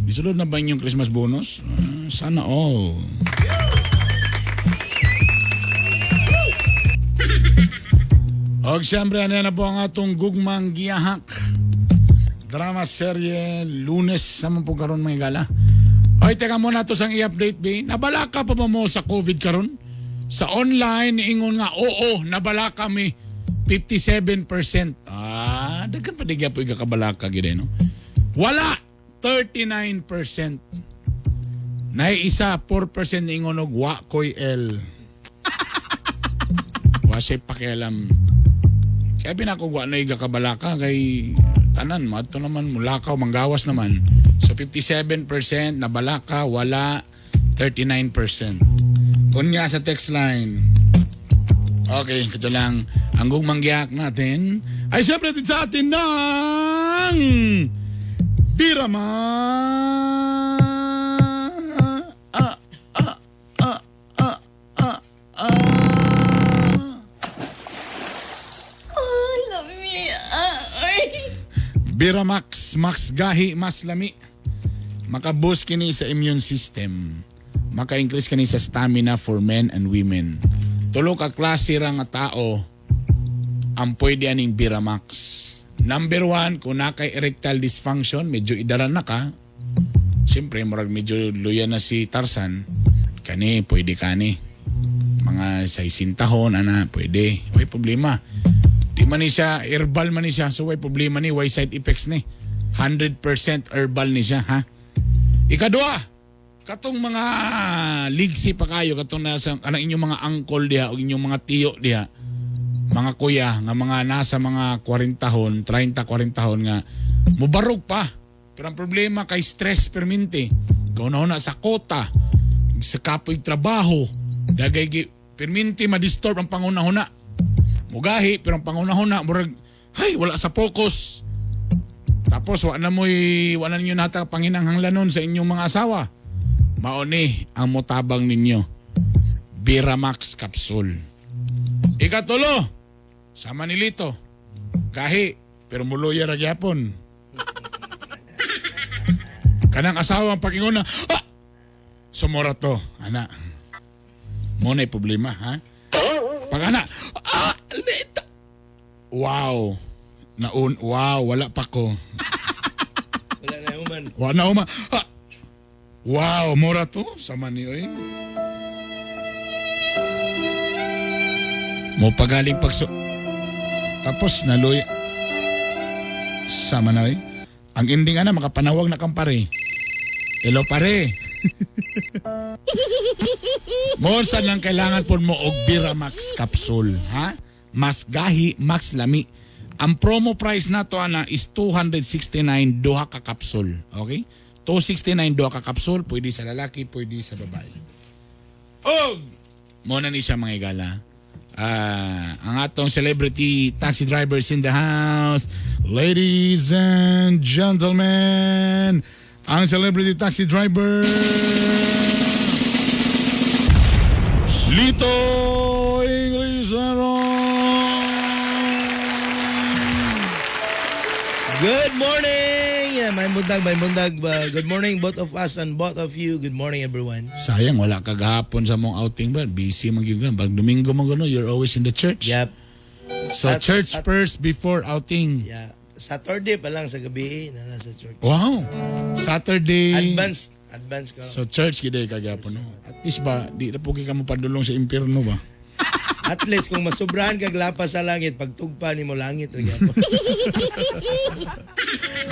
Isulod na ba inyong Christmas bonus? Sana all. Og siyempre, ano na po ang atong gugmang giyahak. Drama serye, Lunes naman po karon, mga gala. Oy, teka muna to sang i-update, B. Nabalaka pa ba mo sa COVID karon? Sa online, ingon nga, oo, nabalaka mi. 57%. Ah, daghan pa di po ikabalaka gid, no? Wala, 39%. Nay isa, 4% ingon og wa koy L. Wa siya pakialam. Kaya pinakugwa na kabalaka kay tanan mo. Ato naman mulakaw, manggawas naman. So 57% nabalaka, wala 39%. Unya sa text line. Okay, kaya lang ang gugmang giyak natin ay siyempre din sa atin ng Birama ah, ah, ah, ah, ah, ah. Oh, lami. Ay. Biramax, Max Gahi, mas lami. Makaboost kini sa immune system. Maka-increase kini sa stamina for men and women. Tulo ka klase ra nga tao ang pwede aning Biramax. Number one, kung naa kay erectile dysfunction, medyo idaran na ka. Siyempre, murag medyo luya na si Tarzan. Kani, pwede kani. Mga sa isintahon, ana, pwede. May problema. Di man ni siya, herbal man ni siya. So, way problema ni, way side effects ni. 100% herbal ni siya, ha? Ikadua, katong mga ligsi pa kayo, katong nasa, kanang inyong mga uncle diha o inyong mga tiyo diha, mga kuya, nga mga nasa mga 40 hon, 30, 40 hon nga, mubarog pa. Pero ang problema kay stress perminti. Gauna na sa kota, sa kapoy trabaho, dagay perminti ma-disturb ang pangunahuna. Mugahi, pero ang pangunahuna, murag, hay, wala sa focus. Tapos, wa na ninyo nata panginahanglanon sa inyong mga asawa. Mao ni ang motabang ninyo. Biramax capsule. Ikatulo, sa Manilito. Gahi, pero muluya ra gyapon. Kanang asawa ang pag-ingon na, ah! Sumura to, ana. Mo na problema, ha? Pag ana, ah, lita. Wow. Naun, wow, wala pa ko. Wala na human. Wala na uma. Ah! Wow, mura to. Sama ni oy. Mo pagaling pagso. Tapos naluy. Sama na oy. Ang ending ana makapanawag na kang pare. Hello, pare. Morsa lang kailangan po mo og Biramax capsule, ha? Mas gahi, max lami. Ang promo price nato ana is 269 duha ka capsule. Okay? 269 duha ka capsule, pwede sa lalaki, pwede sa babae. Og mo na ni siya, mga igala. Ah, ang atong celebrity taxi drivers in the house. Ladies and gentlemen, ang celebrity taxi driver Lito Inglesero. Good morning! Yeah, may bundag, may bundag. Good morning, both of us and both of you. Good morning, everyone. Sayang, wala ka gahapon sa mong outing ba? Busy man gyud ka. Pag Domingo man gano, you're always in the church. Yep. So church first before outing. Yeah. Saturday pa lang sa gabi na nasa church. Wow. Saturday. Advance, advance ka. So church gid ka gahapon, no? At least ba di na po ka mo padulong sa impierno ba? At least kung masubrahan kag lapas sa langit, pagtugpa nimo langit ra gyapon.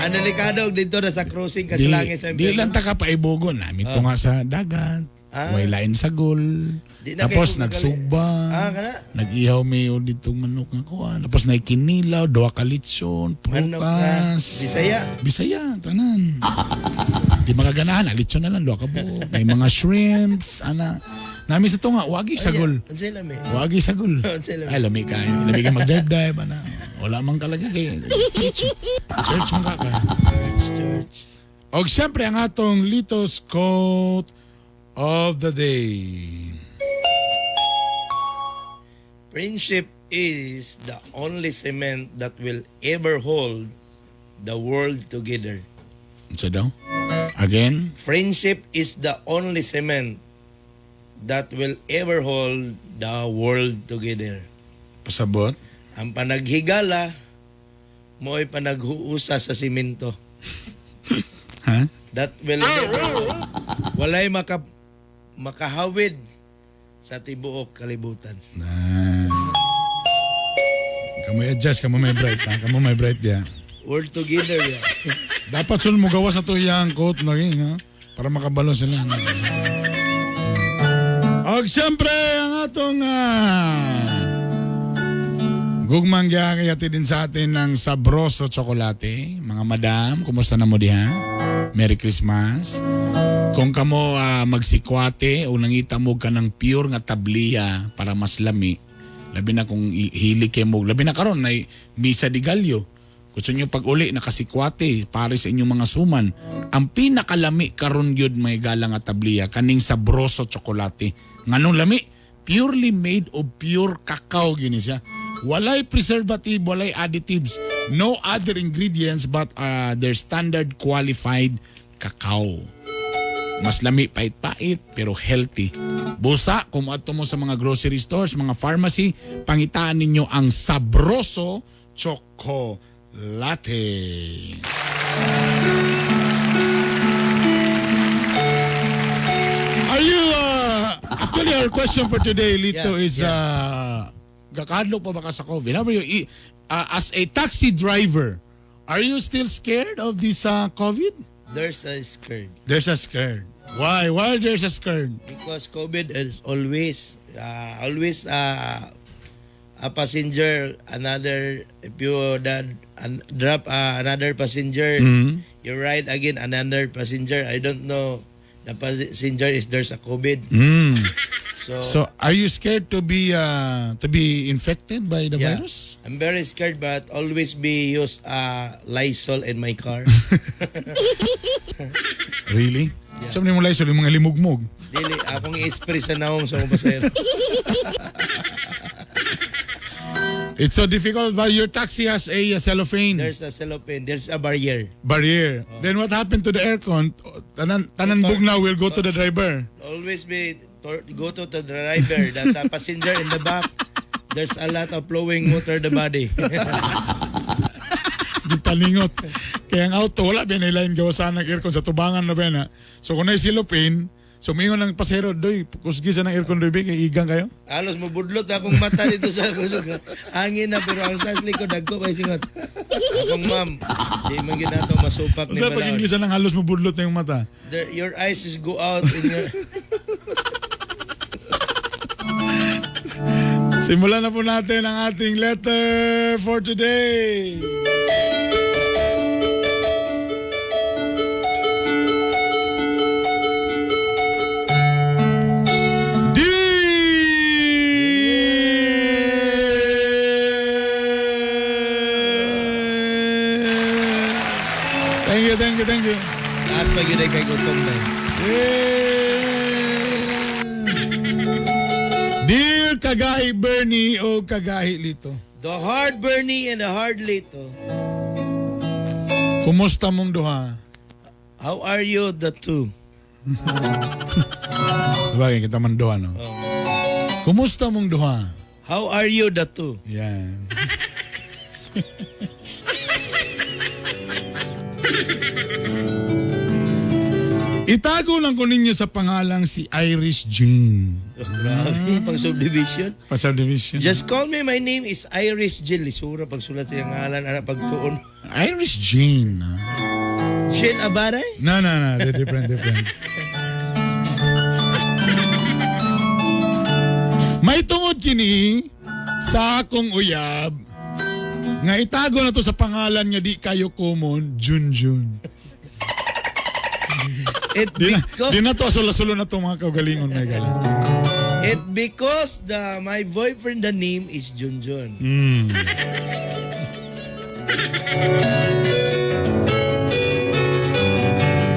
Ang delikado og dito na sa crossing ka sa langit sa Di impyerno. lang ta ka paibugon. Nami to nga sa dagat. Ah. Way lain sa gol. Di na Tapos kayo nagsugba. Ah, kana. Nag-ihaw mi o ditong manok nga kuan. Tapos naikinilaw, duha ka litson, Manok nga. prutas. Bisaya. Bisaya, tanan. Di makaganahan, ah, litson na lang, duha ka buok. May mga shrimps, ana. Nami sa to nga, wagi sagol. Unsay lami? Wagi sagol. Unsay lami? Ay, lami kayo. Lami kayo mag-dive-dive, ana. Wala mang kalagi kay church. Church man ka ka. Church, church. Og siyempre ang atong Lito's quote of the day. Friendship is the only cement that will ever hold the world together. Unsa daw? Again? Friendship is the only cement that will ever hold the world together. Pasabot? Ang panaghigala mo'y panaghuusa sa simento. Ha? That will never hold. Walay makahawid sa tibuok kalibutan. Ah. Kamu adjust, kamu may bright, ha? Kamu may bright diya. Work together, yeah. Dapat sul mo gawa sa tuyang coat na rin, ha? Para makabalo sila. Og siyempre, ang atong gugmang giyakiyati din sa atin ng Sabroso Chocolate. Mga madam, kumusta na mo diha? Merry Christmas. Kung kamo magsikwate o nangita mo ka ng pure nga tabliya para mas lami, labi na kung hili kay mo, labi na karon nay Misa de Gallo. Gusto nyo pag uli nakasikwate para sa inyong mga suman. Ang pinakalami karon gyud may gala nga tabliya kaning Sabroso Chocolate. Nganong lami? Purely made of pure cacao gini siya. Walay preservative, walay additives, no other ingredients but their standard qualified cacao. Mas lami pait-pait pero healthy. Busa, kung adto mo sa mga grocery stores, mga pharmacy, pangitaan ninyo ang Sabroso Chocolate. Are you, actually our question for today, Lito, is, gakadlo pa ba ka sa COVID? How are you, as a taxi driver, are you still scared of this COVID? There's a scared. There's a scared. Why? Why there's a scared? Because COVID is always, a passenger, another, if you drop another passenger, you ride again another passenger. I don't know the passenger is there's a COVID. So are you scared to be infected by the virus? I'm very scared, but always be use Lysol in my car. Really? Yeah. Sabi mo Lysol, yung mga limugmog. Dili, akong i-spray sa naong sa akong pasahero. It's so difficult, but your taxi has a cellophane. There's a cellophane. There's a barrier. Barrier. Oh. Then what happened to the aircon? Tanan bugnaw will go to the driver. Always be go to the driver. That passenger in the back, there's a lot of flowing water the body. Di paningot. Kaya ang auto, wala ba na line gawa sana ng aircon sa tubangan na ba na. So kung na cellophane, sumingon ng pasero, doy, kusgi sa ng aircon doy, kay igang kayo? Alos, mabudlot akong mata dito sa kusog. Hangin na, pero ang sa likod, dagko kay singot. Akong ma'am, di man ginato masupak ni Balaod. Sa pag-English ng halos mabudlot na yung mata? Your eyes is go out in your... Simulan na po natin ang ating letter for today. Thank you, thank you. Taas pa yun ay kay gutom na. Dear Kagahi Bernie o Kagahi Lito. The hard Bernie and the hard Lito. Kumusta mong duha? How are you the two? Bagay kita man duha, no? Oh. Kumusta mong duha? How are you the two? Yan. Itago lang ko ninyo sa pangalang si Irish Jean. Oh, grabe, pang subdivision. Pang subdivision. Just call me, my name is Irish Jean. Lisura, pagsulat sa iyang ngalan, anak pagtuon. Irish Jean. Jean Abaray? No. They're different. May tungod kini sa akong uyab nga itago na to sa pangalan nga di kayo common, Junjun. It because di na to sulo-sulo na to mga kaugalingon may gala. It because the my boyfriend the name is Junjun. Mm.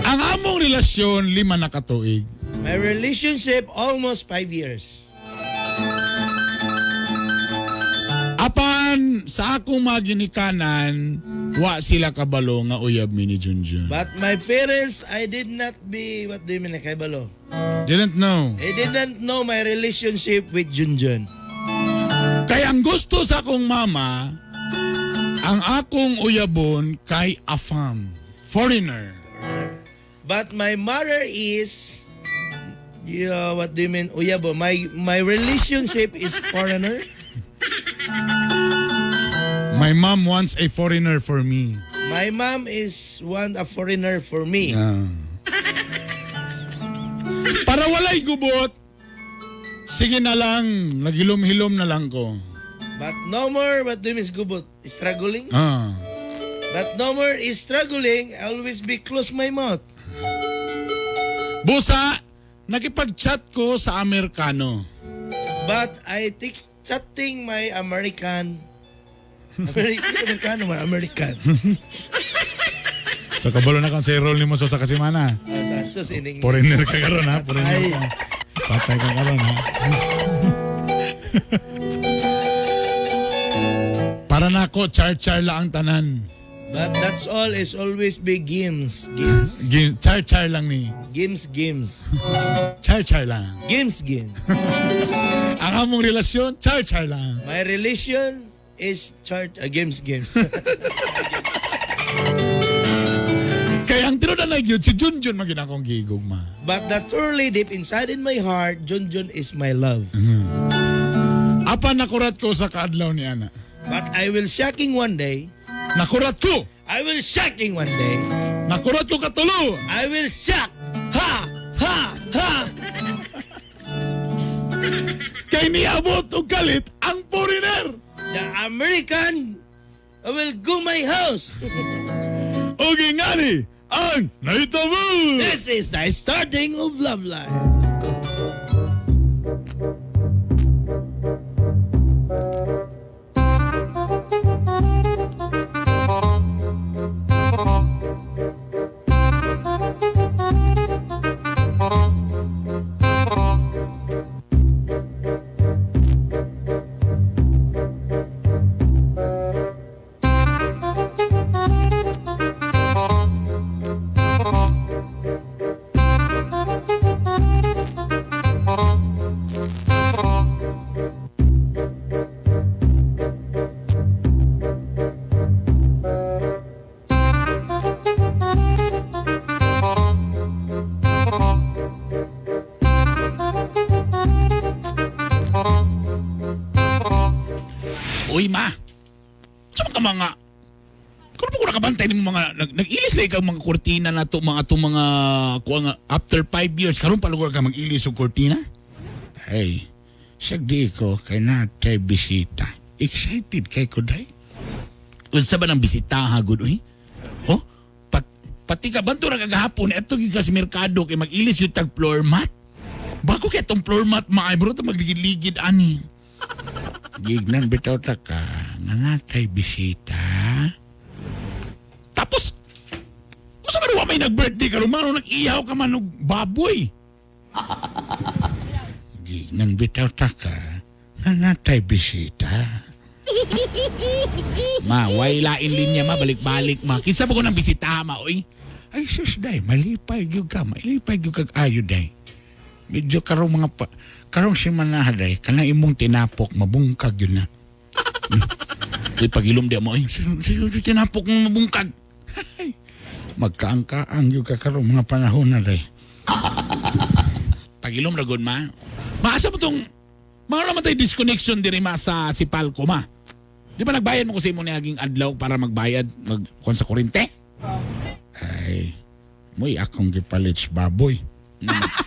Ang among relasyon 5 na katuig. My relationship almost 5 years. Apan sa akong mga ginikanan, wa sila kabalo nga uyab mi ni Junjun. But my parents, I did not be, what do you mean, kabalo? Didn't know. I didn't know my relationship with Junjun. Kaya Kay ang gusto sa akong mama, ang akong uyabon kay afam, foreigner. But my mother is, yeah, what do you mean? Uyabo. My relationship is foreigner. My mom wants a foreigner for me. My mom is want a foreigner for me. Yeah. Para walay gubot, sige na lang, naghilom-hilom na lang ko. But no more, what do you mean gubot? Struggling? Ah. But no more is struggling, I always be close my mouth. Busa, nakipag-chat ko sa Amerikano. But I text chatting my American. Amerikano man, American. So kabalo na kang sa role nimo sa kasimana. Ah, sus in English. Foreigner ka karon ha, foreigner Ay. ka. Patay ka karon ha. Para nako, char-char lang ang tanan. But that's all is always be games. Games. Char-char lang ni. Games, games. Char-char lang. Games, games. Ang among relasyon, char-char lang. My relation is chart games, games. Kaya ang tinuod na gyud si Junjun man gyud akong gigugma. But the truly deep inside in my heart, Junjun is my love. Apan nakurat ko sa kaadlaw ni ana. But I will shocking one day. Nakurat ko. I will shocking one day. Nakurat ko katulo. I will shock. Ha! Ha! Ha! Kay niabot og kalit ang foreigner. The American will go my house. Og ingani ang nahitabo. This is the starting of love life. Uy, ma. Sa mga mga kung pa ko nakabantay nimo mga nag-ilis lang ikaw mga kurtina na to mga atong mga kuha nga after 5 years karon pa lugar ka mag-ilis og kurtina? Ay, sagdi ko kay natay bisita. Excited kay ko day. Unsa ba nang bisita ha gud uy? Oh, pati ka banto ra kagahapon adto gyud ka sa merkado kay mag-ilis gyud tag floor mat. Bago kay tong floor mat maay bro ta magligid-ligid ani. Gignan bitaw ta ka nga natay bisita. Tapos unsa man wa may nag-birthday karon man nag-ihaw ka man og baboy. Gignan bitaw ta ka nga natay bisita. Ma, way lain linya ma, balik-balik ma. Kinsa ba ko nang bisita ma, oy? Ay sus day, malipay gyud ka, malipay gyud kag ayo day. Medyo karong mga pa, karong simana day, kana imong tinapok mabungkag yun na. Uy, pagilom di mo, ay, tinapok mo mabungkag. Ay, magkaangkaang yun ka karong mga panahon na day. Pagilom ra gud ma. Maasa mo tong mga naman tayo disconnection diri ma sa si Palco ma. Di ba nagbayad mo ko sa imo niaging adlaw para magbayad magkuan sa kurente? Ay, mo'y akong gipalit sa baboy.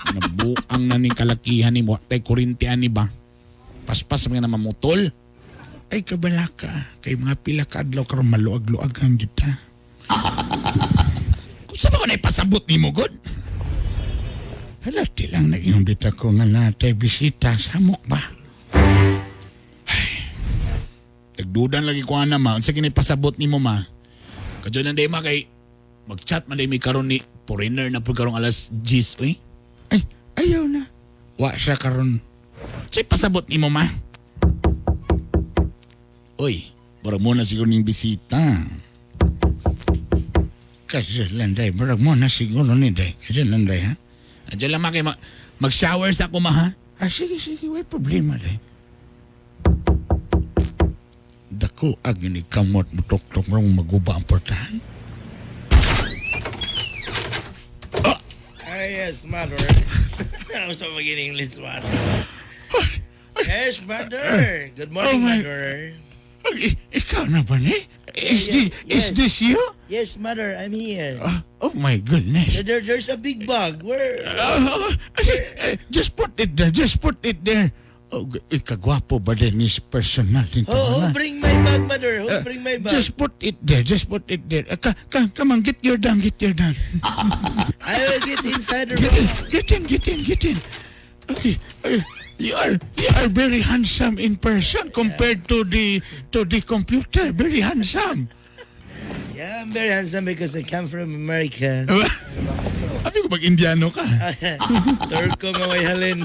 Nabuang na ning kalakihan ni mo. Tay kurente ani ba? Paspas mga na mamutol. Ay kabalaka, kay mga pila ka adlaw karon maluag-luag ang kita. Kung sa ba ko naipasabot ni mo, God? Hala, di lang nag-imbita ko nga natay bisita. Samok ba? Ay, nagdudan lagi ko ana ma. Unsa kini pasabot nimo ma? Kadyo na day ma kay mag-chat man day mi karon ni foreigner na pud karong alas 10 uy. Ay, ayaw na. Wa siya karon. Unsay pasabot nimo ma? Uy, murag mo na siguro ning bisita. Kasi lang day, murag mo na siguro ni day. Kasi lang day ha. Andiyan lang ma kay mag-shower sa ako ma ha. Ah, sige, sige, way problema day. Dako ag ni kamot mutuktok mo maguba ang portahan. Ah, yes, mother. Ako sa maging English, mother. Yes, mother. Good morning, Oh, my- mother. Ay, ikaw na ba ni? Is, Yeah, this, is yes. this you? Yes, mother, I'm here. Oh my goodness. There's a big bug. Where? Just put it there. Just put it there. Oh, ikagwapo ba din is personal din Who bring my bag, mother? Who bring my bag? Just put it there. Just put it there. Come on, get your down. Get your down. I will get inside the Get room. in, get in, get in, get in. Okay. You are very handsome in person compared to the computer. Very handsome. Yeah, I'm very handsome because I come from America. Sabi ko mag-Indiano ka. Turko nga way halin.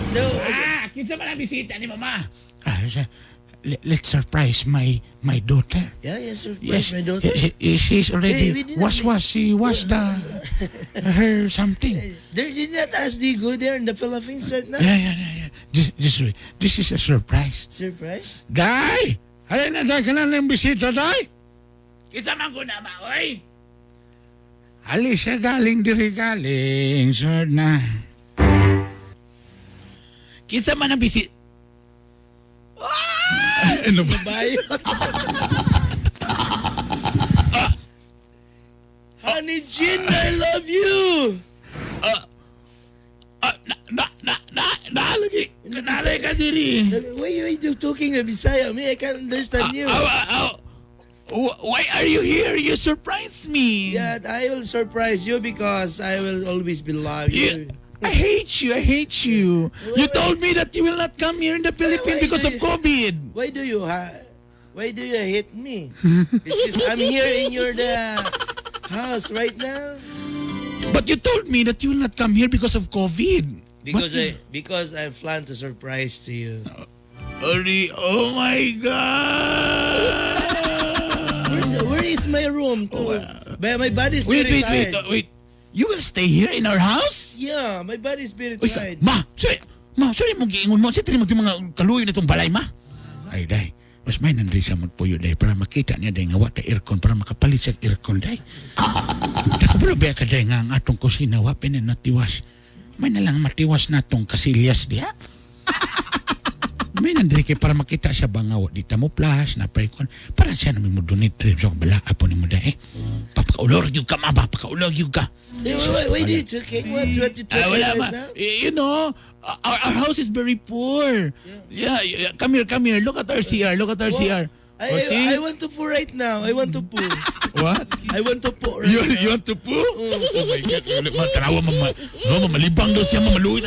So, Ah, kinsa man ang bisita ni mama? Ah, let's surprise my daughter. Yeah, surprise Yes, my daughter. She's already Hey, we did not was was she was the her something. They did not ask, do you go there in the Philippines right now? Yeah. This is a surprise. Surprise? Day! Halin na, day, kana ng bisita, day! Kinsa man ko na ba, oy? Ali siya galing diri galing, sir na. Kinsa man ang bisita? Ano ba? Bayo. Honey Jean, I love you. Na, lagi. Kanalay ka diri. Why you talking na Bisaya? Me, I can't understand you. Why are you here? You surprised me. Yeah, I will surprise you because I will always be love you. I hate you. I hate you. You told me that you will not come here in the Philippines because of COVID. Why do you hate me? It's just I'm here in your the house right now. But you told me that you will not come here because of COVID. Because I plan to surprise to you. Ori, oh my God! Where is my room? To? But my body is Wait, very wait, wait, tired. wait. You will stay here in our house? Yeah, my body is very Uy, tired. ma, sorry, ma, sorry mo giingon mo. Sa mo mga kaluyo na itong balay, ma. Ay, day. Mas may nandun siya magpuyo, day, para makita niya, day, nga wa ta aircon, para makapalit siya aircon, day. Nakabalo ba ka, day, nga ang atong kusina, wa pa na natiwas. May na lang matiwas na atong kasilyas diha. May nandiri kay para makita siya ba nga wa di ta mo plus na pa para siya namin mo donate trip sa bala apo ni mo day eh. Papakaulor gyud ka ma ba pakaulor gyud ka. Hey, wait, wait, you talking? What you Ah, talking wala right ma. now? Our house is very poor. Yeah, come here, come here. Look at our CR. Look at our CR. Oh, see? I want to poo right now. I want to poo. What? I want to poo right You, now. you want to poo? Oh my God. Ma, tanawa, mama. No, malibang daw siya, mamaluin.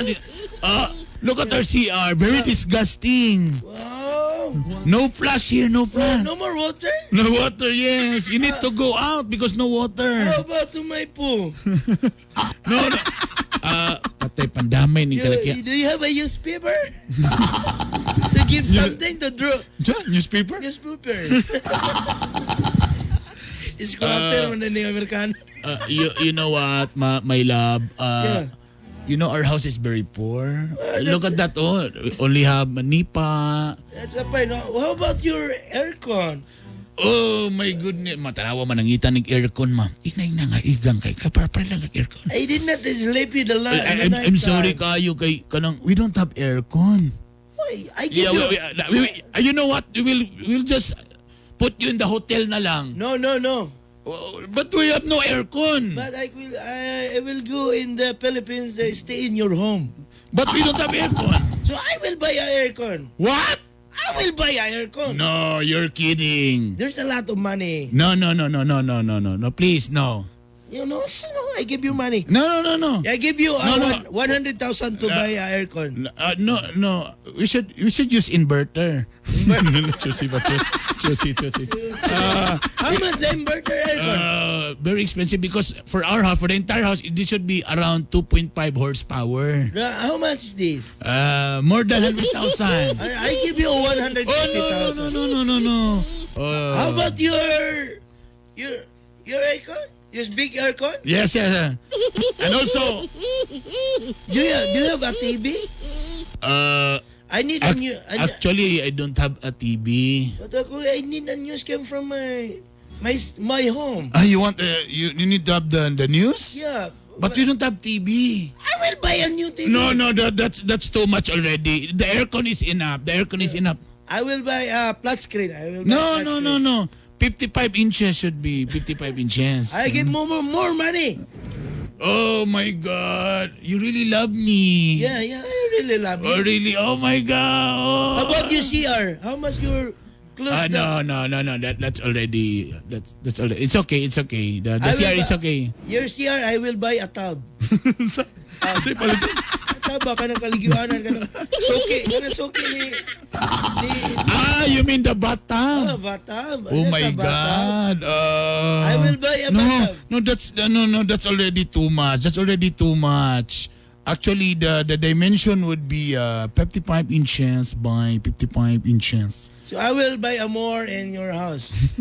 Ah, look at our CR. Very disgusting. Wow. No flush here, no flush. No more water? No water, yes. You need to go out because no water. How about to my poo? No. Ah, patay pandamay ni kalaki. Do you have a newspaper? To give something to draw. Diyan, newspaper? Newspaper. Squatter mo na ni Amerikano. You know what, my love? You know our house is very poor. Look at that, oh. We only have nipa. That's a fine. How about your aircon? Oh my goodness. Matanawa man ang ita ng aircon, ma. Inay na nga igang kay kapar lang ang aircon. I did not sleep in the I'm sorry kayo kay kanang we don't have aircon. Why? I give Yeah, you. you know what? We'll just put you in the hotel na lang. No. But we have no aircon. But I will go in the Philippines. Stay in your home. But we don't have aircon. So I will buy a aircon. What? I will buy a aircon. No, you're kidding. There's a lot of money. No. Please, no. You know, so I give you money. No. I give you No. 100,000 to buy a aircon. No. We should use inverter. Choosy, but choosy, choosy. How much the inverter aircon? Very expensive because for our house, for the entire house, this should be around 2.5 horsepower. How much is this? More than 100,000. I give you 150,000. Oh, no. How about your aircon? Your big aircon? Yes. And also, Do you have a TV? I need a new I, Actually, I don't have a TV. But ako, I need a news cam from my home. Ah, you want you need to have the news? Yeah. But you don't have TV. I will buy a new TV. No, that's too much already. The aircon is enough. The aircon is enough. I will buy a flat screen. I will buy No, flat no, screen. no, no. 55 inches should be 55 inches. I get more money. Oh my God. You really love me. Yeah, I really love you. Oh, really? Oh my God. Oh. How about you, CR? How much your close No, no, no, no. That's already that's already. It's okay. It's okay. The I will CR is okay. Your CR, I will buy a tub. Say palit. Tub ba kanang kaliguanan kanang suki kanang suki ni Ah, you mean the bathtub? Oh, bathtub. Oh That's my a bathtub. God. I will buy a no, bathtub. No, that's no, that's already too much. That's already too much. Actually, the dimension would be 55 inches by 55 inches. So I will buy a more in your house.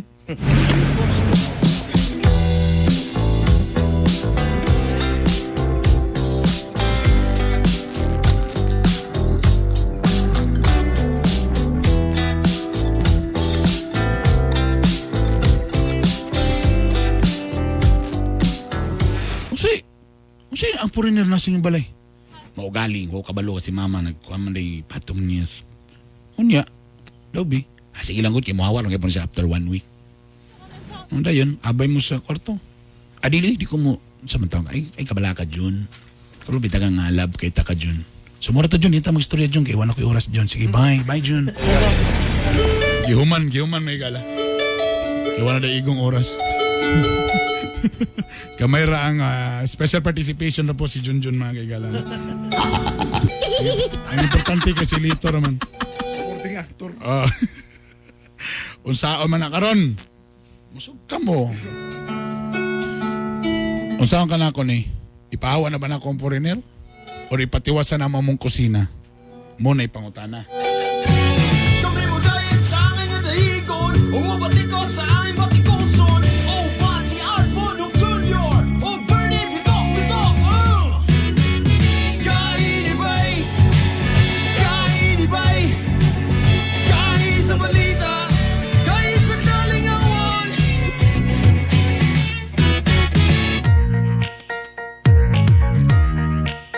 Unsay ang foreigner na sa inyong balay? Maugaling ko kabalo kasi mama nagkuha man day patong niya. Unya, daw bi. Ah, sige lang gud kay mohawa lang gyapon siya after 1 week. Ano dayon, abay mo sa kwarto. Adili, di ko mo sa man taong, ay kabala ka Jun. Karon bitaga nga love kay ta ka Jun. So mura ta Jun, ita magstorya Jun kay wala ko'y oras Jun. Sige, bye, bye Jun. Gihuman may gala. Kay wala na igong oras. Kamay ra ang special participation na po si Junjun mga kaigala. Ang importante kasi Lito raman. Supporting actor. Unsaon man na karon? Musog ka mo. Unsaon ka na ako ni? Ipahawa na ba na akong foreigner? O ipatiwasan na mo mong kusina? Mo na ipangutana. Kami mo dayet sa angin nga dahigon Umubati ko sa angin batikuson O Bati Art Bonong Jr. O Bernie Bitok Bitok. Kainibay, kainibay, kahi sa balita, kahi sa kalingawan.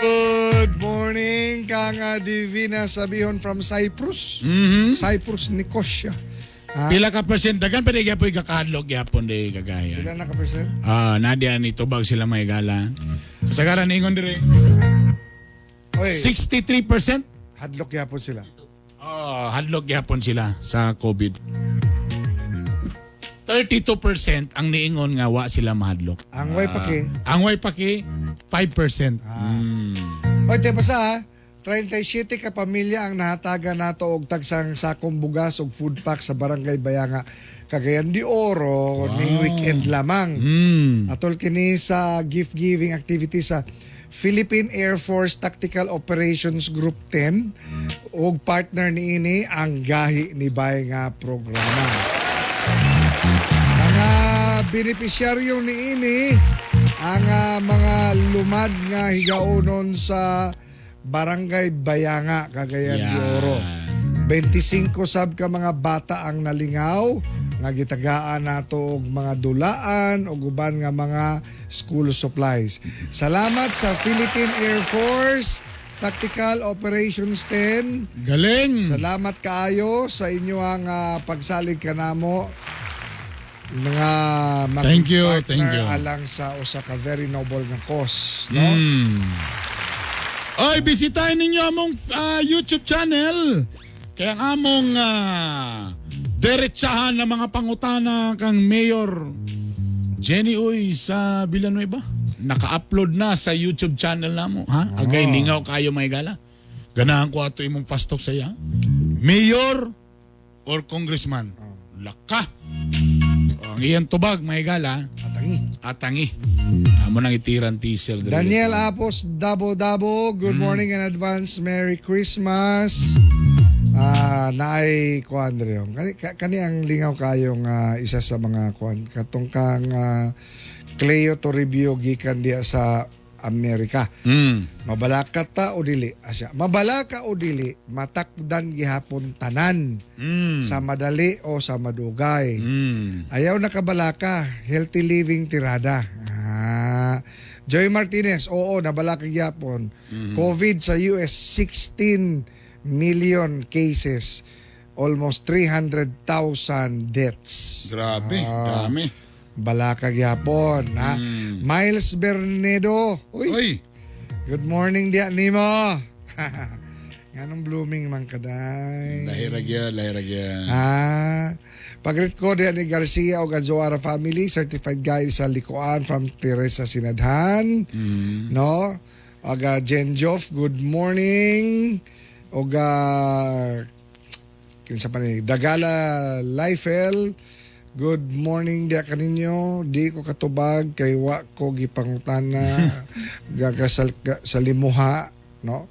Good morning, Kang Divina Sabihon from Cyprus. Mm-hmm. Cyprus, Nicosia. Ha? Pila ka percent? Dagan pa di gyapon kakadlok gyapon di kagaya. Pila na ka percent? Ah, nadia ni tubag sila may gala. Kasagaran ingon dire. Oy. 63%? Hadlok gyapon sila. Oh, hadlok gyapon sila sa COVID. 32% ang niingon nga wa sila mahadlok. Ang way paki? Ang way paki 5%. Oy, te pa sa 37 ka pamilya ang nahatagan nato og tagsang sakong bugas og food pack sa Barangay Bayanga, Cagayan de Oro. Wow. Ning weekend lamang. Atol kini sa gift giving activity sa Philippine Air Force Tactical Operations Group 10 ug partner niini ang Gahi ni Bay nga programa. Mga benepisyaryo niini ang mga lumad nga higaonon sa Barangay Bayanga, Cagayan de Oro. 25 sab ka mga bata ang nalingaw nga gitagaan nato og mga dulaan ug uban nga mga school supplies. Salamat sa Philippine Air Force Tactical Operations 10. Galing. Salamat kaayo sa inyo ang pagsalig kanamo mga Thank you, partner thank you. alang sa usa ka very noble nga cause, no? Oy, bisitahin ninyo among YouTube channel. Kaya ang among diretsahan ng mga pangutana kang Mayor Jenny Uy sa Villanueva. Naka-upload na sa YouTube channel namo, ha? Agay lingaw kayo may gala. Ganahan ko ato imong fast talk sa iya. Mayor or congressman? Laka. Ang iyang tubag may gala. Atangi. Atangi. Amo nang itiran teaser. Daniel Apos Dabo Dabo, good morning in advance. Merry Christmas. Naay kuan diri. Kani ang lingaw kayong isa sa mga kuan katong kang Cleo Toribio gikan diya sa Amerika. Mabalaka ta o dili asya. Mabalaka o dili matakdan gihapon tanan sa madali o sa madugay. Ayaw nakabalaka, healthy living tirada. Ah. Joy Martinez, oo, nabalaka gihapon. COVID sa US, 16 million cases, almost 300,000 deaths. Grabe, Ah, dami. Balaka gyapon, ha? Miles Bernedo. Uy. Good morning diya nimo. Nganong blooming man kaday. Lahira gya, lahira gya. Ah, pag-greet ko diya ni Garcia o Ganzoara family, certified guide sa Likuan from Teresa Sinadhan. No? Aga Jen Joff, good morning. Oga kinsa pa ni Dagala Liefel, good morning diya kaninyo. Di ko katubag kay wa ko gipangutana gagasal ga, sa limuha, no?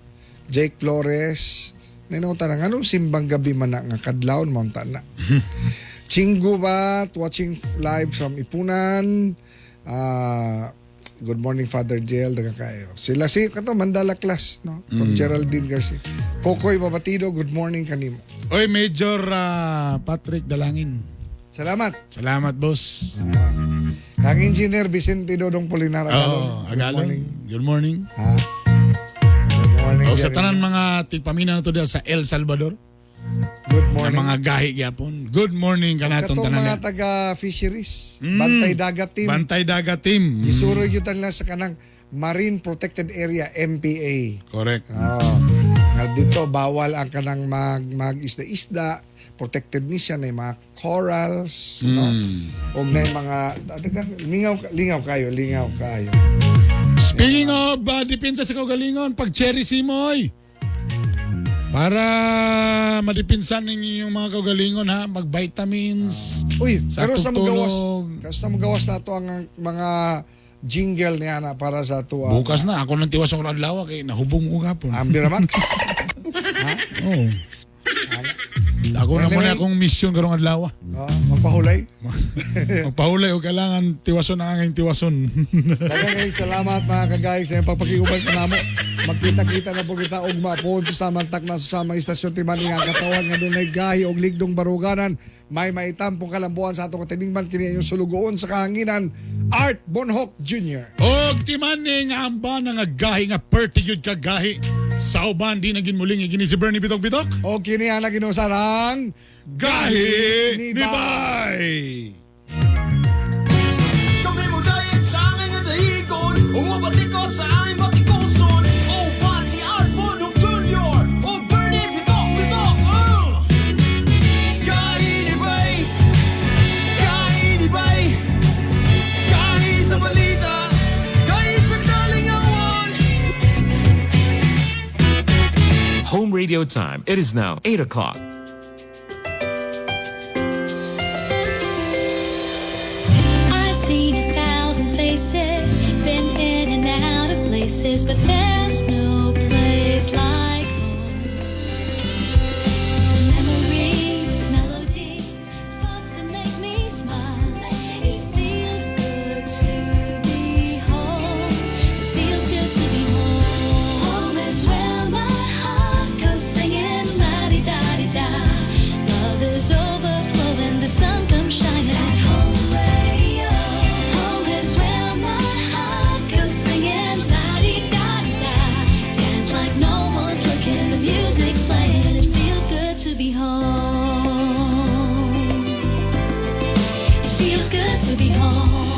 Jake Flores, ninunta na nganong simbang gabi man na nga kadlawon mo na. Chingu Bat, watching live from Ipunan. Ah, good morning, Father Jel, daghang kayo. Sila si kato Mandala class, no? From Geraldine Garcia. Kokoy Babatido, good morning kanimo. Oy, Major Patrick Dalangin. Salamat. Salamat, boss. Kang Engineer Vicente Dodong Polinar Agalon. Oo, Good Agalon. morning. Good morning. Ha? Good morning. O sa Jeremy. tanan mga tigpamina na to diha sa El Salvador. Good morning. Na mga gahi gyapon. Good morning kanatong Katong tanan. mga taga fisheries, Bantay Dagat Team. Bantay Dagat Team. Gisuroy gyud nila sa kanang Marine Protected Area, MPA. Correct. Oh. Nga dito bawal ang kanang mag mag-isda-isda, protected ni siya na mga corals, no? Og na mga lingaw lingaw kayo, lingaw kayo. Speaking of depensa sa kaugalingon, pag cherry simoy. Para madipinsan ninyo yung mga kaugalingon ha, mag-vitamins. Uy, sa pero sa magawas, tutulog. sa magawas na to ang mga jingle niya na para sa tuwa. Bukas na, ako nang tiwas ang adlaw kay nahubong ko gapon. Ang Biramax. Oo. Ako na muna Anyway. akong mission karong adlaw. Oh, magpahulay. Magpahulay o kailangan tiwason ang aking tiwason. Daghang kayong salamat mga kagay sa inyong pagpakiuban kanamo. Magkita-kita na po kita ugma po sa samantak na sa samang istasyon timan nga katawan nga dunay gahi og ligdong baruganan, may maitampong kalambuan sa atong katiningman, kini inyong sulugoon sa kahanginan, Art Bonhoc Jr. Og timani nga amba na nga gahi nga perti gyud ka gahi. Sa uban di na ginmuling kini si Bernie Bitok Bitok. O kini ang naginusarang Gahi ni Bay. Kami mo diet sa aking nga dahigon. Umubati ko sa aming batikuson. O Bati Art Bonhoc Jr. O Bernie Bitok Bitok. Gahi ni Bay. Gahi ni Bay. Gahi sa balita. Gahi sa kalingawan. Home radio time. It is now 8 o'clock. I've seen 1,000 faces, been in and out of places, but there's no place like home. Memories, melodies, thoughts that make me smile. It feels good to be home. It feels good to be home. Home is where my heart goes singing la-di-da-di-da. Love is overflowing, the sun comes shining at home radio. Home is where my heart goes singing la-di-da-di-da. Dance like no one's looking, the music's playing. It feels good to be home. It feels good to be home.